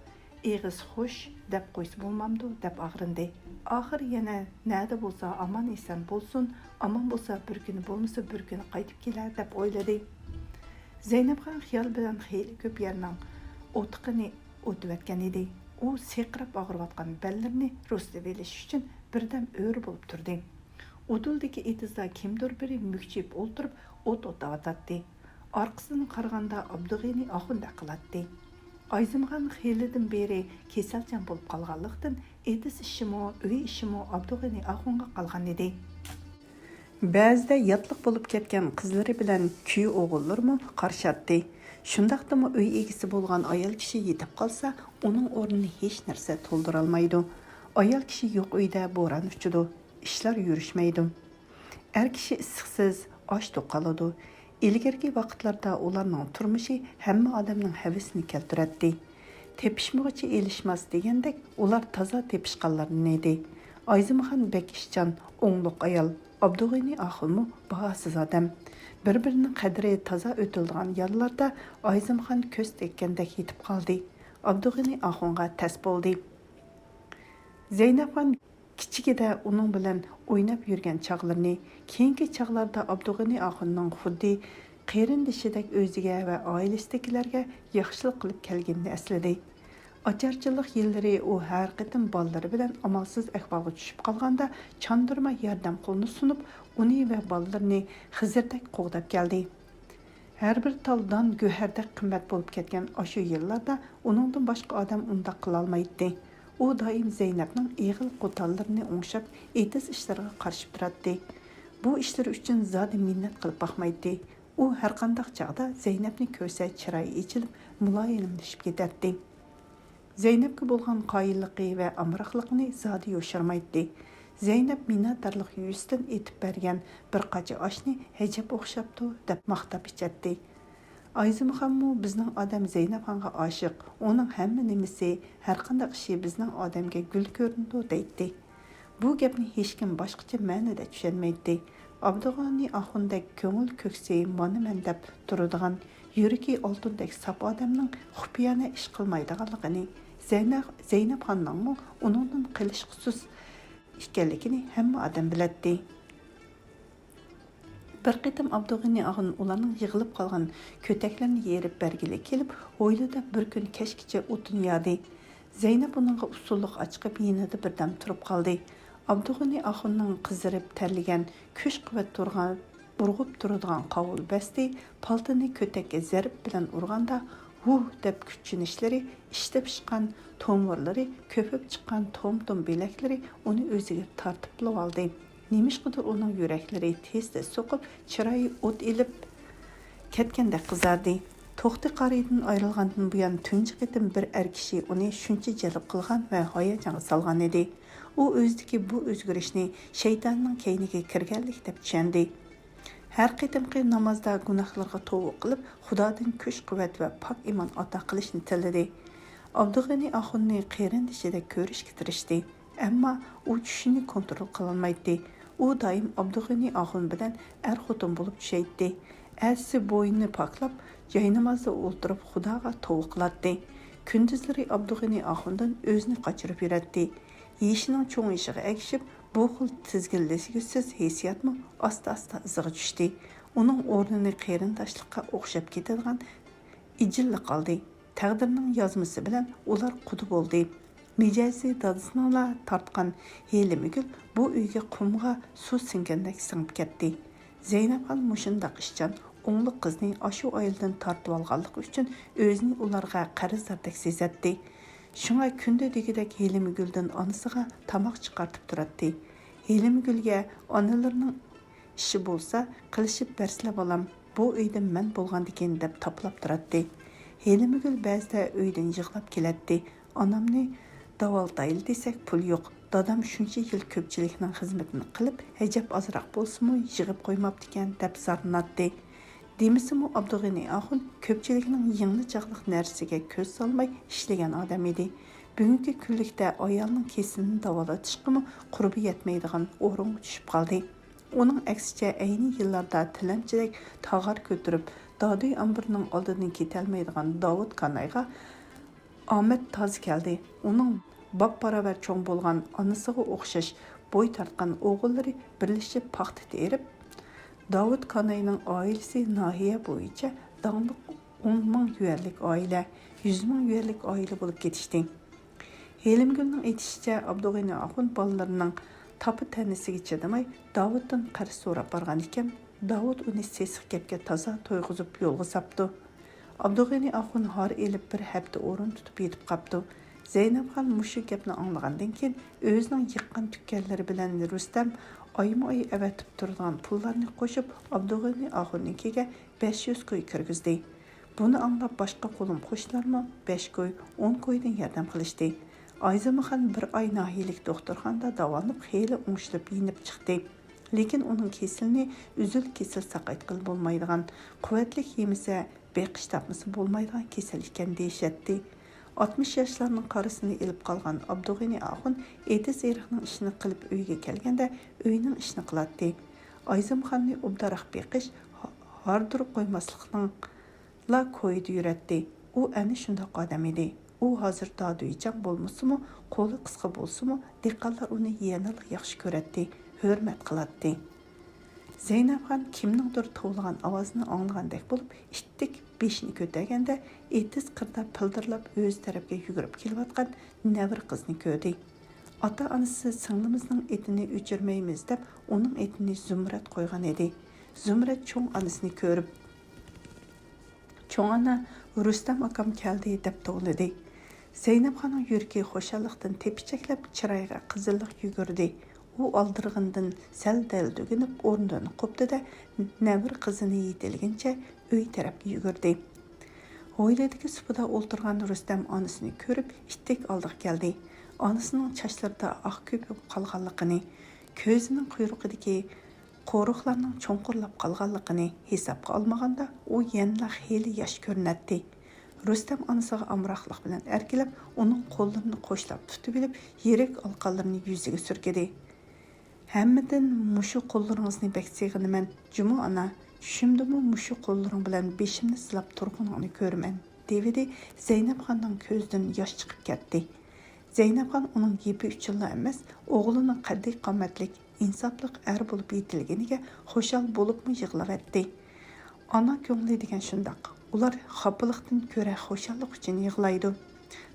ئېغىز خوش دەپ قويسا بولمامدۇ دەپ ئاغرىندى. ئاخىر يەنە نەدە بولسا ئامان-ئېسەن بولسۇن، ئامان بولسا بىر كۈنى، بولمىسا بىر كۈنى قايتىپ كېلەر دەپ ئويلىدى. زەينەپخان خىيال بىلەن خېلى كۆپ يەرنىڭ ئوتىقىنى ئوتىۋەتكەن ئىدى. ئۇ سىرقىراپ ئاغرىۋاتقان بەللىرىنى رۇسلىۋېلىش ئۈچۈن بىردەم ئۆرە بولۇپ تۇردى. ئۇدۇلدىكى ئېتىزدا كىمدۇر بىرى مۈكچىيىپ ئولتۇرۇپ ئوت ئوتاۋاتاتتى. ئارقىسىدىن قارىغاندا ئابدۇغېنى ئاخۇندەك قىلاتتى. ئايزىمخان خېلىدىن بېرى كېسەلچان بولۇپ قالغانلىقتىن، ئېتىز ئىشىمۇ، ئۆي ئىشىمۇ ئابدۇغېنى ئاخۇنغا قالغان ئىدى. بەزىدە ياتلىق بولۇپ كەتكەن قىزلىرى بىلەن كۈيە ئوغۇللىرىمۇ قارىشاتتى. شۇنداقتىمۇ ئۆي ئىگىسى بولغان ئايال كىشى يېتىپ قالسا، ئۇنىڭ ئورنىنى ھېچ نەرسە تولدۇرالمايدۇ. ئايال كىشى يوق ئۆيدە بوران ئۇچىدۇ، ئىشلار يۈرۈشمەيدۇ. ئەر كىشى ئىسسىقسىز ئاچ توق قالىدۇ. ئىلگىرىكى ۋاقىتلاردا ئۇلارنىڭ تۇرمۇشى ھەممە ئادەمنىڭ ھەۋىسىنى كەلتۈرەتتى. تېپىشمىغۇچى ئېلىشماس دېگەندەك، ئۇلار تازا تېپىشقانلاردىن ئىدى. ئايزىمخان بەك ئىشچان، ئوڭلۇق ئايال، ئابدۇغېنى ئاخۇنمۇ باھاسىز ئادەم. بىر-بىرىنىڭ قەدرى تازا ئۆتۈلىدىغان يەرلەردە ئايزىمخان كۆز تەگكەندەك يېتىپ قالدى. ئابدۇغېنى ئاخۇنغا تەس بولدى. زەينەپخان كىچىكىدە ئۇنىڭ بىلەن ئويناپ يۈرگەن چاغلىرىنى، كېيىنكى چاغلاردا ئابدۇغېنى ئاخۇننىڭ خۇددى قېرىندىشىدەك ئۆزىگە ۋە ئائىلىسىدىكىلەرگە ياخشىلىق قىلىپ كەلگىنىنى ئەسلىدى. ئاچارچىلىق يىللىرى ئۇ ھەر قېتىم بالىلىرى بىلەن ئامالسىز ئەھۋالغا چۈشۈپ قالغاندا، چاندۇرما ياردەم قولىنى سۇنۇپ، ئۇنى ۋە بالىلىرىنى خىزىردەك قوغداپ كەلدى. ھەر بىر تال دان گۆھەردەك قىممەت بولۇپ كەتكەن ئاشۇ يىللاردا ئۇنىڭدىن باشقا ئادەم ئۇنداق قىلالمايتتى. ئۇ دائىم زەينەپنىڭ ئېغىل قوتانلىرىنى ئوڭشاپ، ئېتىز ئىشلىرىغا قارىشىپ تۇراتتى. بۇ ئىشلىرى ئۈچۈن زادى مىننەت قىلىپ باقمايتتى. ئۇ ھەرقانداق چاغدا زەينەپنى كۆرسە چىرايى ئېچىلىپ، مۇلايىملىشىپ كېتەتتى. زەينەپكە بولغان قايىللىقى ۋە ئامراقلىقىنى زادى يوشۇرمايتتى. زەينەپ مىننەتدارلىق يۈزىسىدىن ئېتىپ بەرگەن بىر قاچا ئاشنى ھەجەپ ئوخشاپتۇ دەپ ماختاپ ئىچەتتى. ئايزىمخانمۇ بىزنىڭ ئادەم زەينەپخانغا ئاشىق، ئۇنىڭ ھەممە نېمىسى، ھەرقانداق ئىشى بىزنىڭ ئادەمگە گۈل كۆرۈنىدۇ دەيتتى. بۇ گەپنى ھېچكىم باشقىچە مەنىدە چۈشەنمەيتتى. ئابدۇغېنى ئاخۇندەك كۆڭۈل كۆكسى مانا مەن دەپ تۇرىدىغان، يۈرىكى ئالتۇندەك ساپ ئادەمنىڭ خۇپىيانە ئىش قىلمايدىغانلىقىنى، زەينەپ، زەينەپخاننىڭمۇ ئۇنىڭدىن قېلىشقۇسىز ئىكەنلىكىنى ھەممە ئادەم بىلەتتى. بىر قېتىم ئابدۇغېنى ئاخۇن ئۇلارنىڭ يىغىلىپ قالغان كۆتەكلىرىنى يېرىپ بەرگىلى كېلىپ، ھويلىدا بىر كۈن كەچكىچە ئوتۇن يادى. زەينەپ ئۇنىڭغا ئۇسسۇللۇق ئاچىقىپ، يېنىدا بىردەم تۇرۇپ قالدى. ئابدۇغېنى ئاخۇننىڭ قىزىرىپ تەرلىگەن، كۈچ-قۇۋۋەت تۇرغان، ئۇرغۇپ تۇرىدىغان قاۋۇل بەستى پالتىنى كۆتەككە زەرب بىلەن ئۇرغاندا، ھۇھ دەپ كۈچىنىشلىرى، ئىشتە پىشقان تومۇرلىرى، كۆپۈپ چىققان توم-توم بىلەكلىرى ئۇنى ئۆزىگە تارتىپلىۋالدى. نېمىشقىدۇر ئۇنىڭ يۈرەكلىرى تېز-تېز سوقۇپ، چىرايى ئوت ئېلىپ كەتكەندەك قىزاردى. توختى قارىيىدىن ئايرىلغاندىن بۇيان تۇنجى قېتىم بىر ئەر كىشى ئۇنى شۇنچە جەلپ قىلغان ۋە ھاياجانغا سالغان ئىدى. ئۇ ئۆزىدىكى بۇ ئۆزگىرىشنى شەيتاننىڭ كەينىگە كىرگەنلىك دەپ چۈشەندى. ھەر قېتىمقى نامازدا گۇناھلىرىغا توۋا قىلىپ، خۇدادىن كۈچ-قۇۋۋەت ۋە پاك ئىمان ئاتا قىلىشنى تىلىدى. ئابدۇغېنى ئاخۇننى قېرىندىشىدەك كۆرۈشكە تىرىشتى. ئەمما ئۇ چۈشىنى كونترول قىلالمايتتى. ئۇ دائىم ئابدۇغېنى ئاخۇن بىلەن ئەر-خوتۇن بولۇپ چۈشەيتتى. ئەتىسى بوينىنى پاكلاپ، جاينامازدا ئولتۇرۇپ خۇداغا توۋا قىلاتتى. كۈندۈزلىرى ئابدۇغېنى ئاخۇندىن ئۆزىنى قاچۇرۇپ يۈرەتتى. يېشىنىڭ چوڭىيىشىغا ئەگىشىپ، بۇ خىل تىزگىنلىگۈسىز ھېسسىياتمۇ ئاستا-ئاستا ئىزىغا چۈشتى. ئۇنىڭ ئورنىنى قېرىنداشلىققا ئوخشاپ كېتىدىغان ئىجىللىق ئالدى. تەقدىرنىڭ يازمىسى بىلەن ئۇلار قۇدا بولدى. مىجەزى دادىسىنىڭلا تارتقان ھېلىمگۈل بۇ ئۆيگە قۇمغا سۇ سىڭگەندەك سىڭىپ كەتتى. زەينەپخان مۇشۇنداق ئىشچان، ئوڭلۇق قىزنى ئاشۇ ئائىلىدىن تارتىۋالغانلىقى ئۈچۈن ئۆزىنى ئۇلارغا قەرزداردەك سېزەتتى. شۇڭا كۈندە دېگۈدەك ھېلىمگۈلدىن ئانىسىغا تاماق چىقارتىپ تۇراتتى. ھېلىمگۈلگە ئانىلىرىنىڭ ئىشى بولسا، قىلىشىپ بەرسىلە بالام، بۇ ئۆيدە مەن بولغاندىكىن دەپ تاپىلاپ تۇراتتى. ھېلىمگۈل بەزىدە ئۆيدىن يىغلاپ كېلەتتى. ئانامنى داۋالىتايلى دېسەك پۇل يوق. دادام شۇنچە يىل كۆپچىلىكنىڭ خىزمىتىنى قىلىپ، ھەجەپ ئازراق بولسىمۇ يىغىپ قويماپتىكەن دەپ زارلىناتتى. دېمىسىمۇ ئابدۇغېنى ئاخۇن كۆپچىلىكنىڭ يىڭنە چاغلىق نەرسىگە كۆز سالماي ئىشلىگەن ئادەم ئىدى. بۈگۈنكى كۈنلۈكتە ئايالنىڭ كېسىلىنى داۋالىتىشقىمۇ قۇربى يەتمەيدىغان ئورۇنغا چۈشۈپ قالدى. ئۇنىڭ ئەكسىچە، ئەينى يىللاردا تىلەمچىدەك تاغار كۆتۈرۈپ، دادۈي ئامبىرىنىڭ ئالدىدىن كېتەلمەيدىغان داۋۇت كانايغا ئامەت تازا كەلدى. ئۇنىڭ باپباراۋەر چوڭ بولغان ئانىسىغا ئوخشاش بوي تارتقان ئوغۇللىرى بىرلىشىپ پاختا تېرىپ، داۋۇت كاناينىڭ ئائىلىسى ناھىيە بويىچە داڭلىق ئون مىڭ يۈەنلىك ئائىلە، يۈز مىڭ يۈەنلىك ئائىلە بولۇپ كېتىشتى. ھېلىمگۈلنىڭ ئېيتىشىچە، ئابدۇغېنى ئاخۇن بالىلىرىنىڭ تاپا تەننىسىگە چىدىماي، داۋۇتتىن قەرز سوراپ بارغان ئىكەن. داۋۇت ئۇنى سېسىق گەپكە تازا تويغۇزۇپ يولغا ساپتۇ. ئابدۇغېنى ئاخۇن ھار ئېلىپ بىر ھەپتە ئورۇن تۇتۇپ يېتىپ قاپتۇ. زەينەپخان مۇشۇ گەپنى ئاڭلىغاندىن كېيىن، ئۆزىنىڭ يىغقان تۈككەنلىرى بىلەن رۇستەم ئايمۇ-ئاي ئەۋەتىپ تۇرىدىغان پۇللارنى قوشۇپ، ئابدۇغېنى ئاخۇننىڭكىگە بەش يۈز كوي كىرگۈزدى. بۇنى ئاڭلاپ باشقا قولۇم-قوشنىلارمۇ بەش كوي، ئون كويدىن ياردەم قىلىشتى. ئايزىمخان بىر ئاي ناھىيەلىك دوختۇرخانىدا داۋالىنىپ، خېلى ئوڭشىلىپ يېنىپ چىقتى. لېكىن ئۇنىڭ كېسىلىنى ئۈزۈل-كېسىل ساقايتقىلى بولمايدىغان، قۇۋۋەتلىك يېمىسە، بېقىش تاپمىسا بولمايدىغان كېسەل ئىكەن دېيىشەتتى. ئاتمىش ياشلارنىڭ قارىسىنى ئېلىپ قالغان ئابدۇغېنى ئاخۇن ئېتىز-ئېرىقنىڭ ئىشىنى قىلىپ ئۆيىگە كەلگەندە، ئۆينىڭ ئىشىنى قىلاتتى. ئايزىمخاننى ئوبدانراق بېقىش، ھاردۇرۇپ قويماسلىقنىڭ لا كويىدا يۈرەتتى. ئۇ ئەنە شۇنداق ئادەم ئىدى. ئۇ ھازىر دادۈيجان بولمىسىمۇ، قولى قىسقا بولسىمۇ، دېھقانلار ئۇنى يەنىلا ياخشى كۆرەتتى، ھۆرمەت قىلاتتى. زەينەپخان كىمنىڭدۇر توۋلىغان ئاۋازىنى ئاڭلىغاندەك بولۇپ، ئىتتىك بېشىنى كۆتەرگەندە، ئېتىز قىردا پىلدىرلاپ ئۆزى تەرەپكە يۈگۈرۈپ كېلىۋاتقان نەۋرە قىزنى كۆردى. ئاتا-ئانىسى سىڭلىمىزنىڭ ئېتىنى ئۆچۈرمەيمىز دەپ، ئۇنىڭ ئېتىنى زۇمرەت قويغان ئىدى. زۇمرەت چوڭ ئانىسىنى كۆرۈپ، «چوڭ ئانا، رۇستەم ئاكام كەلدى» دەپ توۋلىدى. زەينەپخاننىڭ يۈرىكى خۇشاللىقتىن تېپىچەكلەپ، چىرايىغا قىزىللىق يۈگۈردى. ئۇ ئالدىرىغىنىدىن سەل دەلدۈگۈنۈپ ئورنىدىن قوپتى-دە، نەۋرە قىزىنى يېتىلىگىنىچە ئۆي تەرەپكە يۈگۈردى. ھويلىدىكى سۇپىدا ئولتۇرغان رۇستەم ئانىسىنى كۆرۈپ، ئىتتىك ئالدىغا كەلدى. ئانىسىنىڭ چاچلىرىدا ئاق كۆپۈپ قالغانلىقىنى، كۆزىنىڭ قۇيرۇقىدىكى قورۇقلارنىڭ چوڭقۇرلاپ قالغانلىقىنى ھېسابقا ئالمىغاندا، ئۇ يەنىلا خېلى ياش كۆرۈنەتتى. رۇستەم ئانىسىغا ئامراقلىق بىلەن ئەركىلەپ، ئۇنىڭ قوللىرىنى قوشلاپ تۇتۇۋېلىپ، يىرىك ئالىقانلىرىنى يۈزىگە سۈركىدى. «ھەممىدىن مۇشۇ قوللىرىڭىزنى بەك سېغىنىمەن، جۇمۇ ئانا، چۈشۈمدىمۇ مۇشۇ قوللىرىڭ بىلەن بېشىمنى سىلاپ تۇرغىنىڭنى كۆرىمەن»، دېۋىدى. زەينەپخاننىڭ كۆزىدىن ياش چىقىپ كەتتى. زەينەپخان ئۇنىڭ گېپى ئۈچۈنلا ئەمەس، ئوغلىنىڭ قەددى قامەتلىك، ئىنساپلىق ئەر بولۇپ يېتىلگىنىگە خۇشال بولۇپمۇ يىغلاۋەتتى. ئانا كۆڭلى دېگەن شۇنداق، ئۇلار خاپىلىقتىن كۆرە خۇشاللىق ئۈچۈن يىغلايدۇ.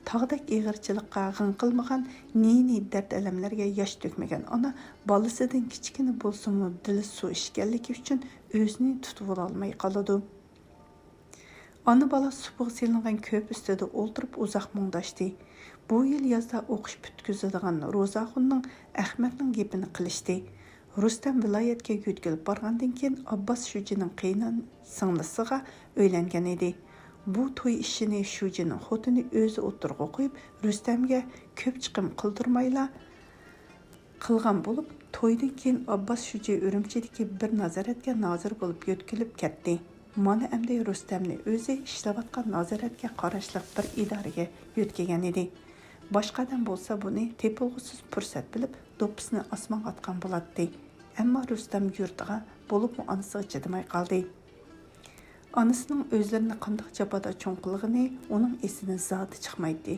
تاغدەك ئېغىرچىلىققا غىڭ قىلمىغان، نى-نى دەرد-ئەلەملەرگە ياش تۆكمىگەن ئانا بالىسىدىن كىچىككىنە بولسىمۇ دىلى سۇ ئىچكەنلىكى ئۈچۈن ئۆزىنى تۇتۇۋالالماي قالىدۇ. ئانا-بالا سۇپىغا سېلىنغان كۆپ ئۈستىدە ئولتۇرۇپ ئۇزاق مۇڭداشتى. بۇ يىل يازدا ئوقۇش پۈتكۈزىدىغان روزاخۇننىڭ ئەخمەتنىڭ گېپىنى قىلىشتى. رۇستەم ۋىلايەتكە يۆتكىلىپ بارغاندىن كېيىن، ئابباس شۇجىنىڭ قېيىنسىڭلىسىغا ئۆيلەنگەن ئىدى. بۇ توي ئىشىنى شۇجىنىڭ خوتۇنى ئۆزى ئوتتۇرىغا قويۇپ، رۇستەمگە كۆپ چىقىم قىلدۇرمايلا قىلغان بولۇپ، تويدىن كېيىن ئابباس شۇجى ئۈرۈمچىدىكى بىر نازارەتكە نازىر بولۇپ يۆتكىلىپ كەتتى. مانا ئەمدى رۇستەمنى ئۆزى ئىشلەۋاتقان نازارەتكە قاراشلىق بىر ئىدارىگە يۆتكىگەن ئىدى. باشقا ئادەم بولسا بۇنى تېپىلغۇسىز پۇرسەت بىلىپ، دوپپىسىنى ئاسمانغا ئاتقان بولاتتى. ئەمما رۇستەم يۇرتىغا، بولۇپمۇ ئانىسىغا چىدىماي قالدى. ئانىسىنىڭ ئۆزلىرىنى قانداق جاپادا چوڭ قىلغىنى ئۇنىڭ ئېسىدىن زادى چىقمايتتى.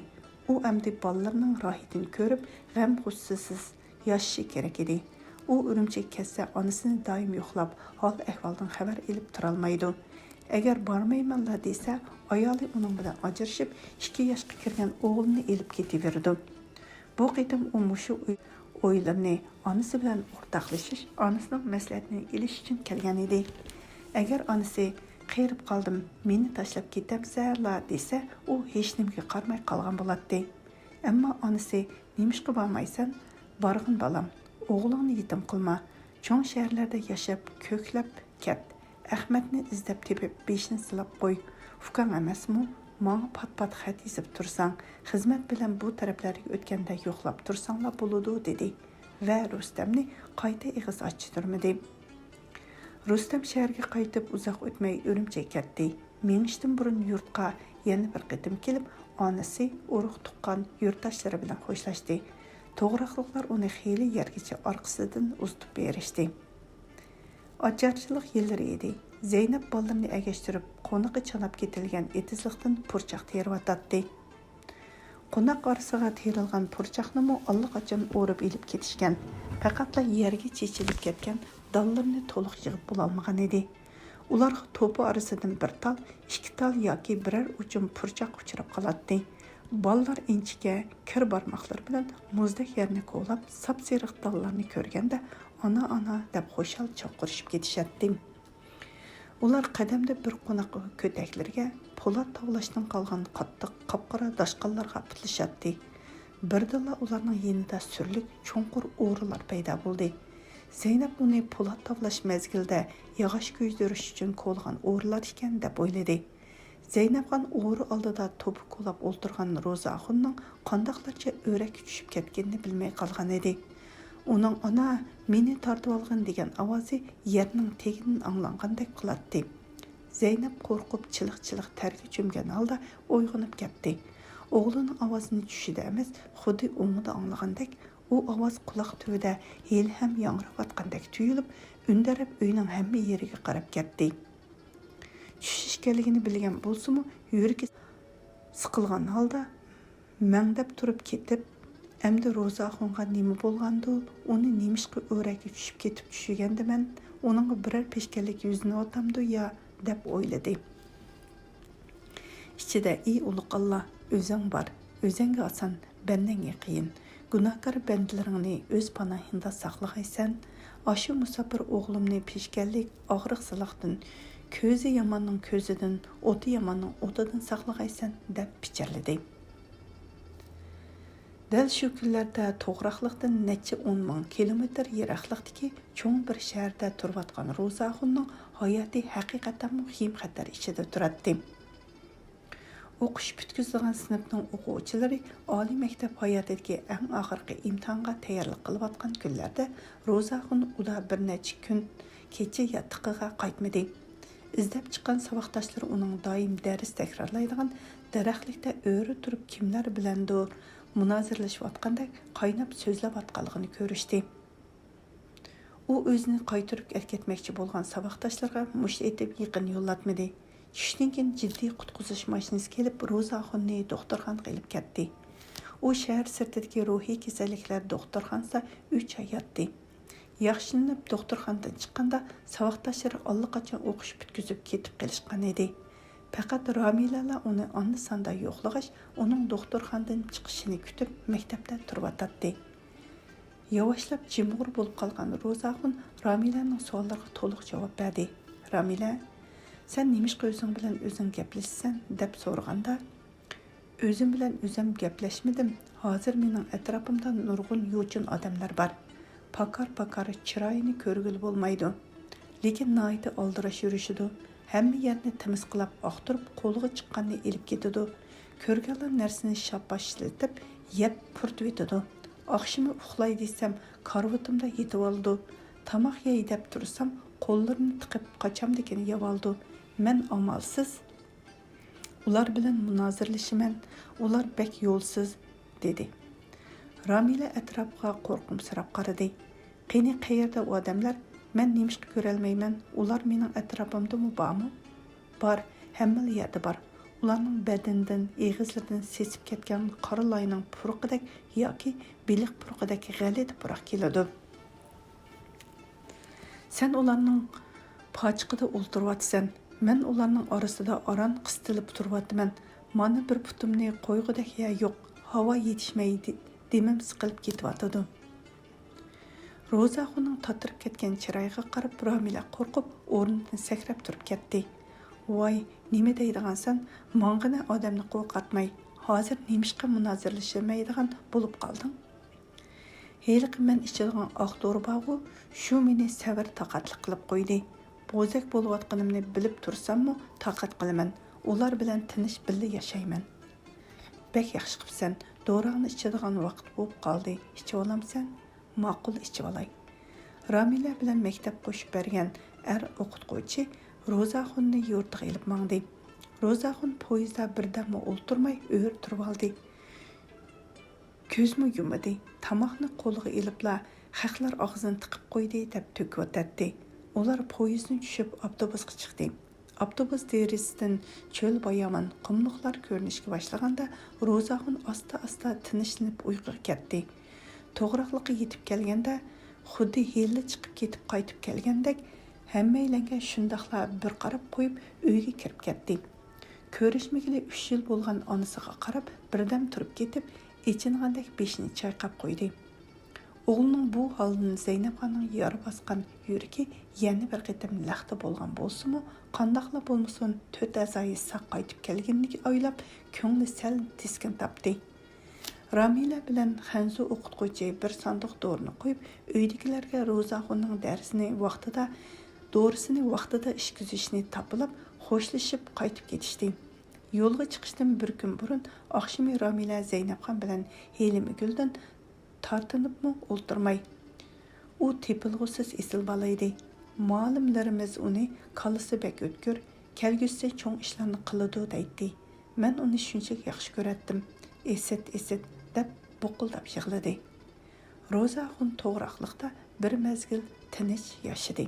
ئۇ ئەمدى بالىلىرىنىڭ راھىتىنى كۆرۈپ، غەم-غۇسسىسىز ياشىشى كېرەك ئىدى. ئۇ ئۈرۈمچىگە كەتسە، ئانىسىنى دائىم يوقلاپ، ھال-ئەھۋالدىن خەۋەر ئېلىپ تۇرالمايدۇ. ئەگەر بارمايمەنلا دېسە، ئايالى ئۇنىڭ بىلەن ئاجرىشىپ، ئىككى ياشقا كىرگەن ئوغلىنى ئېلىپ كېتىۋېرىدۇ. بۇ قېتىم ئۇ مۇشۇ ئوي-، ئويلىرىنى ئانىسى بىلەن ئورتاقلىشىش، ئانىسىنىڭ مەسلىھەتىنى ئېلىش ئۈچۈن كەلگەن ئىدى. ئەگەر ئانىسى «قېرىپ قالدىم، مېنى تاشلاپ كېتەمسەنلا» دېسە، ئۇ ھېچنېمىگە قارىماي قالغان بولاتتى. ئەمما ئانىسى «نېمىشقا بارمايسەن؟ بارغىن بالام، ئوغلۇڭنى يېتىم قىلما، چوڭ شەھەرلەردە ياشاپ كۆكلەپ كەت، ئەخمەتنى ئىزدەپ تېپىپ بېشىنى سىلاپ قوي، ئۇكاڭ ئەمەسمۇ؟ ماڭا پات-پات خەت يېزىپ تۇرساڭ، خىزمەت بىلەن بۇ تەرەپلەرگە ئۆتكەندە يوقلاپ تۇرساڭلا بولىدۇ» دېدى ۋە رۇستەمنى قايتا ئېغىز ئاچتۇرمىدى. رۇستەم شەھەرگە قايتىپ ئۇزاق ئۆتمەي ئۈرۈمچىگە كەتتى. مېڭىشتىن بۇرۇن يۇرتقا يەنە بىر قېتىم كېلىپ، ئانىسى، ئۇرۇق-تۇغقان، يۇرتداشلىرى بىلەن خوشلاشتى. توغراقلىقلار ئۇنى خېلى يەرگىچە ئارقىسىدىن ئۇزىتىپ بېرىشتى. ئاچارچىلىق يىللىرى ئىدى. زەينەپ بالىلىرىنى ئەگەشتۈرۈپ، قونىقى چاناپ كېتىلگەن ئېتىزلىقتىن پۇرچاق تېرىۋاتاتتى. قوناق ئارىسىغا تېرىلغان پۇرچاقنىمۇ ئاللىقاچان ئورۇپ ئېلىپ كېتىشكەن. پەقەتلا يەرگە چېچىلىپ كەتكەن دانلىرىنى تولۇق يىغىپ بولالمىغان ئىدى. ئۇلارغا توپا ئارىسىدىن بىر تال، ئىككى تال ياكى بىرەر ئوچۇم پۇرچاق ئۇچراپ قالاتتى. بالىلار ئىنچىكە كىر بارماقلىرى بىلەن مۇزدەك يەرنى كولاپ، ساپسېرىق دانلارنى كۆرگەندە، «ئانا، ئانا» دەپ خۇشال چاقىرىشىپ كېتىشەتتى. ئۇلار قەدەمدە بىر قوناق كۆتەكلىرىگە، پولات تاۋلاشتىن قالغان قاتتىق قاپقارا داشقاللارغا پۇتلىشاتتى. بىردىنلا ئۇلارنىڭ يېنىدا سۈرلۈك چوڭقۇر ئورىلار پەيدا بولدى. زەينەپ ئۇنى پولات تاۋلاش مەزگىلىدە ياغاچ كۆيدۈرۈش ئۈچۈن كولىغان ئورىلار ئىكەن، دەپ ئويلىدى. زەينەپخان ئورا ئالدىدا توپا كولاپ ئولتۇرغان روزا ئاخۇننىڭ قانداقلارچە ئۆرەككە چۈشۈپ كەتكىنىنى بىلمەي قالغان ئىدى. ئۇنىڭ «ئانا، مېنى تارتىۋالغىن» دېگەن ئاۋازى يەرنىڭ تېگىدىن ئاڭلانغاندەك قىلاتتى. زەينەپ قورقۇپ چىلىق-چىلىق تەرگە چۆمگەن ھالدا ئويغىنىپ كەتتى. ئوغلىنىڭ ئاۋازىنى چۈشىدە ئەمەس، خۇددى ئوڭىدا ئاڭلىغاندەك، ئۇ ئاۋاز قۇلاق تۈۋىدە ھېلىھەم ياڭراۋاتقاندەك تۇيۇلۇپ، ئۈندەرەپ ئۆينىڭ ھەممە يېرىگە قاراپ كەتتى. چۈش ئىكەنلىكىنى بىلگەن بولسىمۇ، يۈرىكى سىقىلغان ھالدا مەڭدەپ تۇرۇپ كېتىپ، «ئەمدى روزا ئاخۇنغا نېمە بولغاندۇ؟ ئۇنى نېمىشقا ئۆرەككە چۈشۈپ كېتىپ چۈشىگەندىمەن؟ ئۇنىڭغا بىرەر پېشكەللىك يۈزلىنىۋاتامدۇ يا؟» دەپ ئويلىدى. ئىچىدە: «ئى ئۇلۇغ ئاللا، ئۆزۈڭ بار، ئۆزۈڭگە ئاسان، بەندەڭگە قىيىن. گۇناھكار بەندىلىرىڭنى ئۆز پاناھىڭدا ساقلىغايسەن. ئاشۇ مۇساپىر ئوغلۇمنى پېشكەللىك ئاغرىق-سىلاقتىن، كۆزى ياماننىڭ كۆزىدىن، ئوتى ياماننىڭ ئوتىدىن ساقلىغايسەن» دەپ پىچىرلىدى. دەل شۇ كۈنلەردە توغراقلىقتىن نەچچە ئون مىڭ كىلومېتىر يىراقلىقتىكى چوڭ بىر شەھەردە تۇرۇۋاتقان روزاخۇننىڭ ھاياتى ھەقىقەتەنمۇ خېيىم-خەتەر ئىچىدە تۇراتتى. ئوقۇش پۈتكۈزىدىغان سىنىپنىڭ ئوقۇغۇچىلىرى ئالىي مەكتەپ ھاياتىدىكى ئەڭ ئاخىرقى ئىمتىھانغا تەييارلىق قىلىۋاتقان كۈنلەردە روزاخۇن ئۇدا بىر نەچچە كۈن كېچە ياتىقىغا قايتمىدى. ئىزدەپ چىققان ساۋاقداشلىرى ئۇنىڭ دائىم دەرس تەكرارلايدىغان دەرەخلىكتە ئۆرە تۇرۇپ كىملەر بىلەندۇر مۇنازىرىلىشىۋاتقاندەك قايناپ سۆزلەۋاتقانلىقىنى كۆرۈشتى. ئۇ ئۆزىنى قايتۇرۇپ ئەكەتمەكچى بولغان ساۋاقداشلىرىغا مۇشت ئېتىپ يېقىن يوللاتمىدى. چۈشتىن كېيىن جىددىي قۇتقۇزۇش ماشىنىسى كېلىپ، روزاخۇننى دوختۇرخانىغا ئېلىپ كەتتى. ئۇ شەھەر سىرتىدىكى روھىي كېسەللىكلەر دوختۇرخانىسىدا ئۈچ ئاي ياتتى. ياخشىلىنىپ دوختۇرخانىدىن چىققاندا، ساۋاقداشلىرى ئاللىقاچان ئوقۇش پۈتكۈزۈپ كېتىپ قېلىشقان ئىدى. پەقەت رامىلەلا ئۇنى ئاندا-ساندا يوقلىغاچ، ئۇنىڭ دوختۇرخانىدىن چىقىشىنى كۈتۈپ، مەكتەپتە تۇرۇۋاتاتتى. ياۋاشلاپ جىمغۇر بولۇپ قالغان روزاخۇن رامىلەنىڭ سوئاللىرىغا تولۇق جاۋاب بەردى. رامىلە، سەن نېمىشقا ئۆزۈڭ بىلەن ئۆزۈڭ گەپلىشىسەن؟ دەپ سورىغاندا، ئۆزۈم بىلەن ئۆزۈم گەپلەشمىدىم. ھازىر مېنىڭ ئەتراپىمدا نۇرغۇن يوچۇن ئادەملەر بار. پاكار-پاكار چىرايىنى كۆرگىلى بولمايدۇ. لېكىن ناھايىتى ئالدىراش يۈرۈشىدۇ. ھەممە يەرنى تىمىسقىلاپ ئاختۇرۇپ، قولىغا چىققاننى ئېلىپ كېتىدۇ. كۆرگەنلا نەرسىنى شاپاشلىتىپ، يەپ پۇرىتىۋېتىدۇ. ئاخشىمى ئۇخلاي دېسەم، كارىۋىتىمدا يېتىۋالىدۇ. تاماق يەي دەپ تۇرسام، قوللىرىنى تىقىپ، قاچامدىكىنى يەۋالىدۇ. مەن ئامالسىز ئۇلار بىلەن مۇنازىرىلىشىمەن، ئۇلار بەك يولسىز، دېدى. رامىلە ئەتراپىغا قورقۇمسىراپ قارىدى. قېنى، قەيەردە ئۇ ئادەملەر؟ مەن نېمىشقا كۆرەلمەيمەن؟ ئۇلار مېنىڭ ئەتراپىمدىمۇ بارمۇ؟ بار، ھەممىلا يەردە بار. ئۇلارنىڭ بەدىنىدىن، ئېغىزلىرىدىن سېسىپ كەتكەن قارا لاينىڭ پۇرىقىدەك ياكى بېلىق پۇرىقىدەك غەلىتە پۇراق كېلىدۇ. سەن ئۇلارنىڭ پاچىقىدا ئولتۇرۇۋاتىسەن، مەن ئۇلارنىڭ ئارىسىدا ئاران قىستىلىپ تۇرۇۋاتىمەن. مانا بىر پۇتۇمنى قويغۇدەك يەر يوق، ھاۋا يېتىشمەي دېمىم سىقىلىپ كېتىۋاتىدۇ. روزاخۇننىڭ تاتىرىپ كەتكەن چىرايىغا قاراپ رامىلە قورقۇپ ئورنىدىن سەكرەپ تۇرۇپ كەتتى. ۋاي، نېمە دەيدىغانسەن؟ ماڭغىنە ئادەمنى قورقاتماي، ھازىر نېمىشقا مۇنازىرىلىشەلمەيدىغان بولۇپ قالدىڭ؟ ھېلىقى مەن ئىچىدىغان ئاق دورا بارغۇ، شۇ مېنى سەۋر تاقەتلىك قىلىپ قويدى. بوزەك بولۇۋاتقىنىمنى بىلىپ تۇرساممۇ تاقەت قىلىمەن. ئۇلار بىلەن تىنچ بىللە ياشايمەن. بەك ياخشى قىپسەن. دوراڭنى ئىچىدىغان ۋاقىت بولۇپ قالدى. ئىچىۋالامسەن؟ ماقۇل، ئىچىۋالاي. رامىلە بىلەن مەكتەپ قوشۇپ بەرگەن ئەر ئوقۇتقۇچى روزاخۇننى يۇرتىغا ئېلىپ ماڭدى. روزاخۇن پويىزدا بىردەممۇ ئولتۇرماي ئۆرە تۇرۇۋالدى. كۆزمۇ يۇمىدى. تاماقنى قولىغا ئېلىپلا، خەقلەر ئاغزىنى تىقىپ قويدى، دەپ تۆكۈۋاتاتتى. ئۇلار پويىزدىن چۈشۈپ ئاپتوبۇسقا چىقتى. ئاپتوبۇس دېرىزىسىدىن چۆل باياۋان، قۇملۇقلار كۆرۈنۈشكە باشلىغاندا، روزاخۇن ئاستا-ئاستا تىنچلىنىپ ئۇيقۇغا كەتتى. توغراقلىققا يېتىپ كەلگەندە، خۇددى ھېلىلا چىقىپ كېتىپ قايتىپ كەلگەندەك، ھەممەيلەنگە شۇنداقلا بىر قاراپ قويۇپ، ئۆيگە كىرىپ كەتتى. كۆرۈشمىگىلى ئۈچ يىل بولغان ئانىسىغا قاراپ، بىردەم تۇرۇپ كېتىپ، ئېچىنغاندەك بېشىنى چايقاپ قويدى. ئوغلىنىڭ بۇ ھالىدىن زەينەپخاننىڭ يارا باسقان يۈرىكى يەنە بىر قېتىم لەختە بولغان بولسىمۇ، قانداقلا بولمىسۇن، تۆت ئەزايى ساق قايتىپ كەلگىنىنى ئويلاپ، كۆڭلى سەل تىسكىن تاپتى. رامىلە بىلەن خەنزۇ ئوقۇتقۇچى بىر ساندۇق دورىنى قويۇپ، ئۆيدىكىلەرگە روزاخۇننىڭ دەرسىنى ۋاقتىدا، دورىسىنى ۋاقتىدا ئىچكۈزۈشىنى تاپىلاپ، خوشلىشىپ قايتىپ كېتىشتى. يولغا چىقىشتىن بىر كۈن بۇرۇن ئاخشىمى رامىلە زەينەپخان بىلەن ھېلىمگۈلدىن تارتىنىپمۇ ئولتۇرماي. ئۇ تېپىلغۇسىز ئېسىل بالا ئىدى. مۇئەللىملىرىمىز ئۇنى كاللىسى بەك ئۆتكۈر، كەلگۈسىدە چوڭ ئىشلارنى قىلىدۇ دەيتتى. مەن ئۇنى شۇنچىلىك ياخشى كۆرەتتىم. ئېسىت، ئېسىت، دەپ بۇقۇلداپ يىغلىدى. روزاخۇن توغراقلىقتا بىر مەزگىل تىنچ ياشىدى.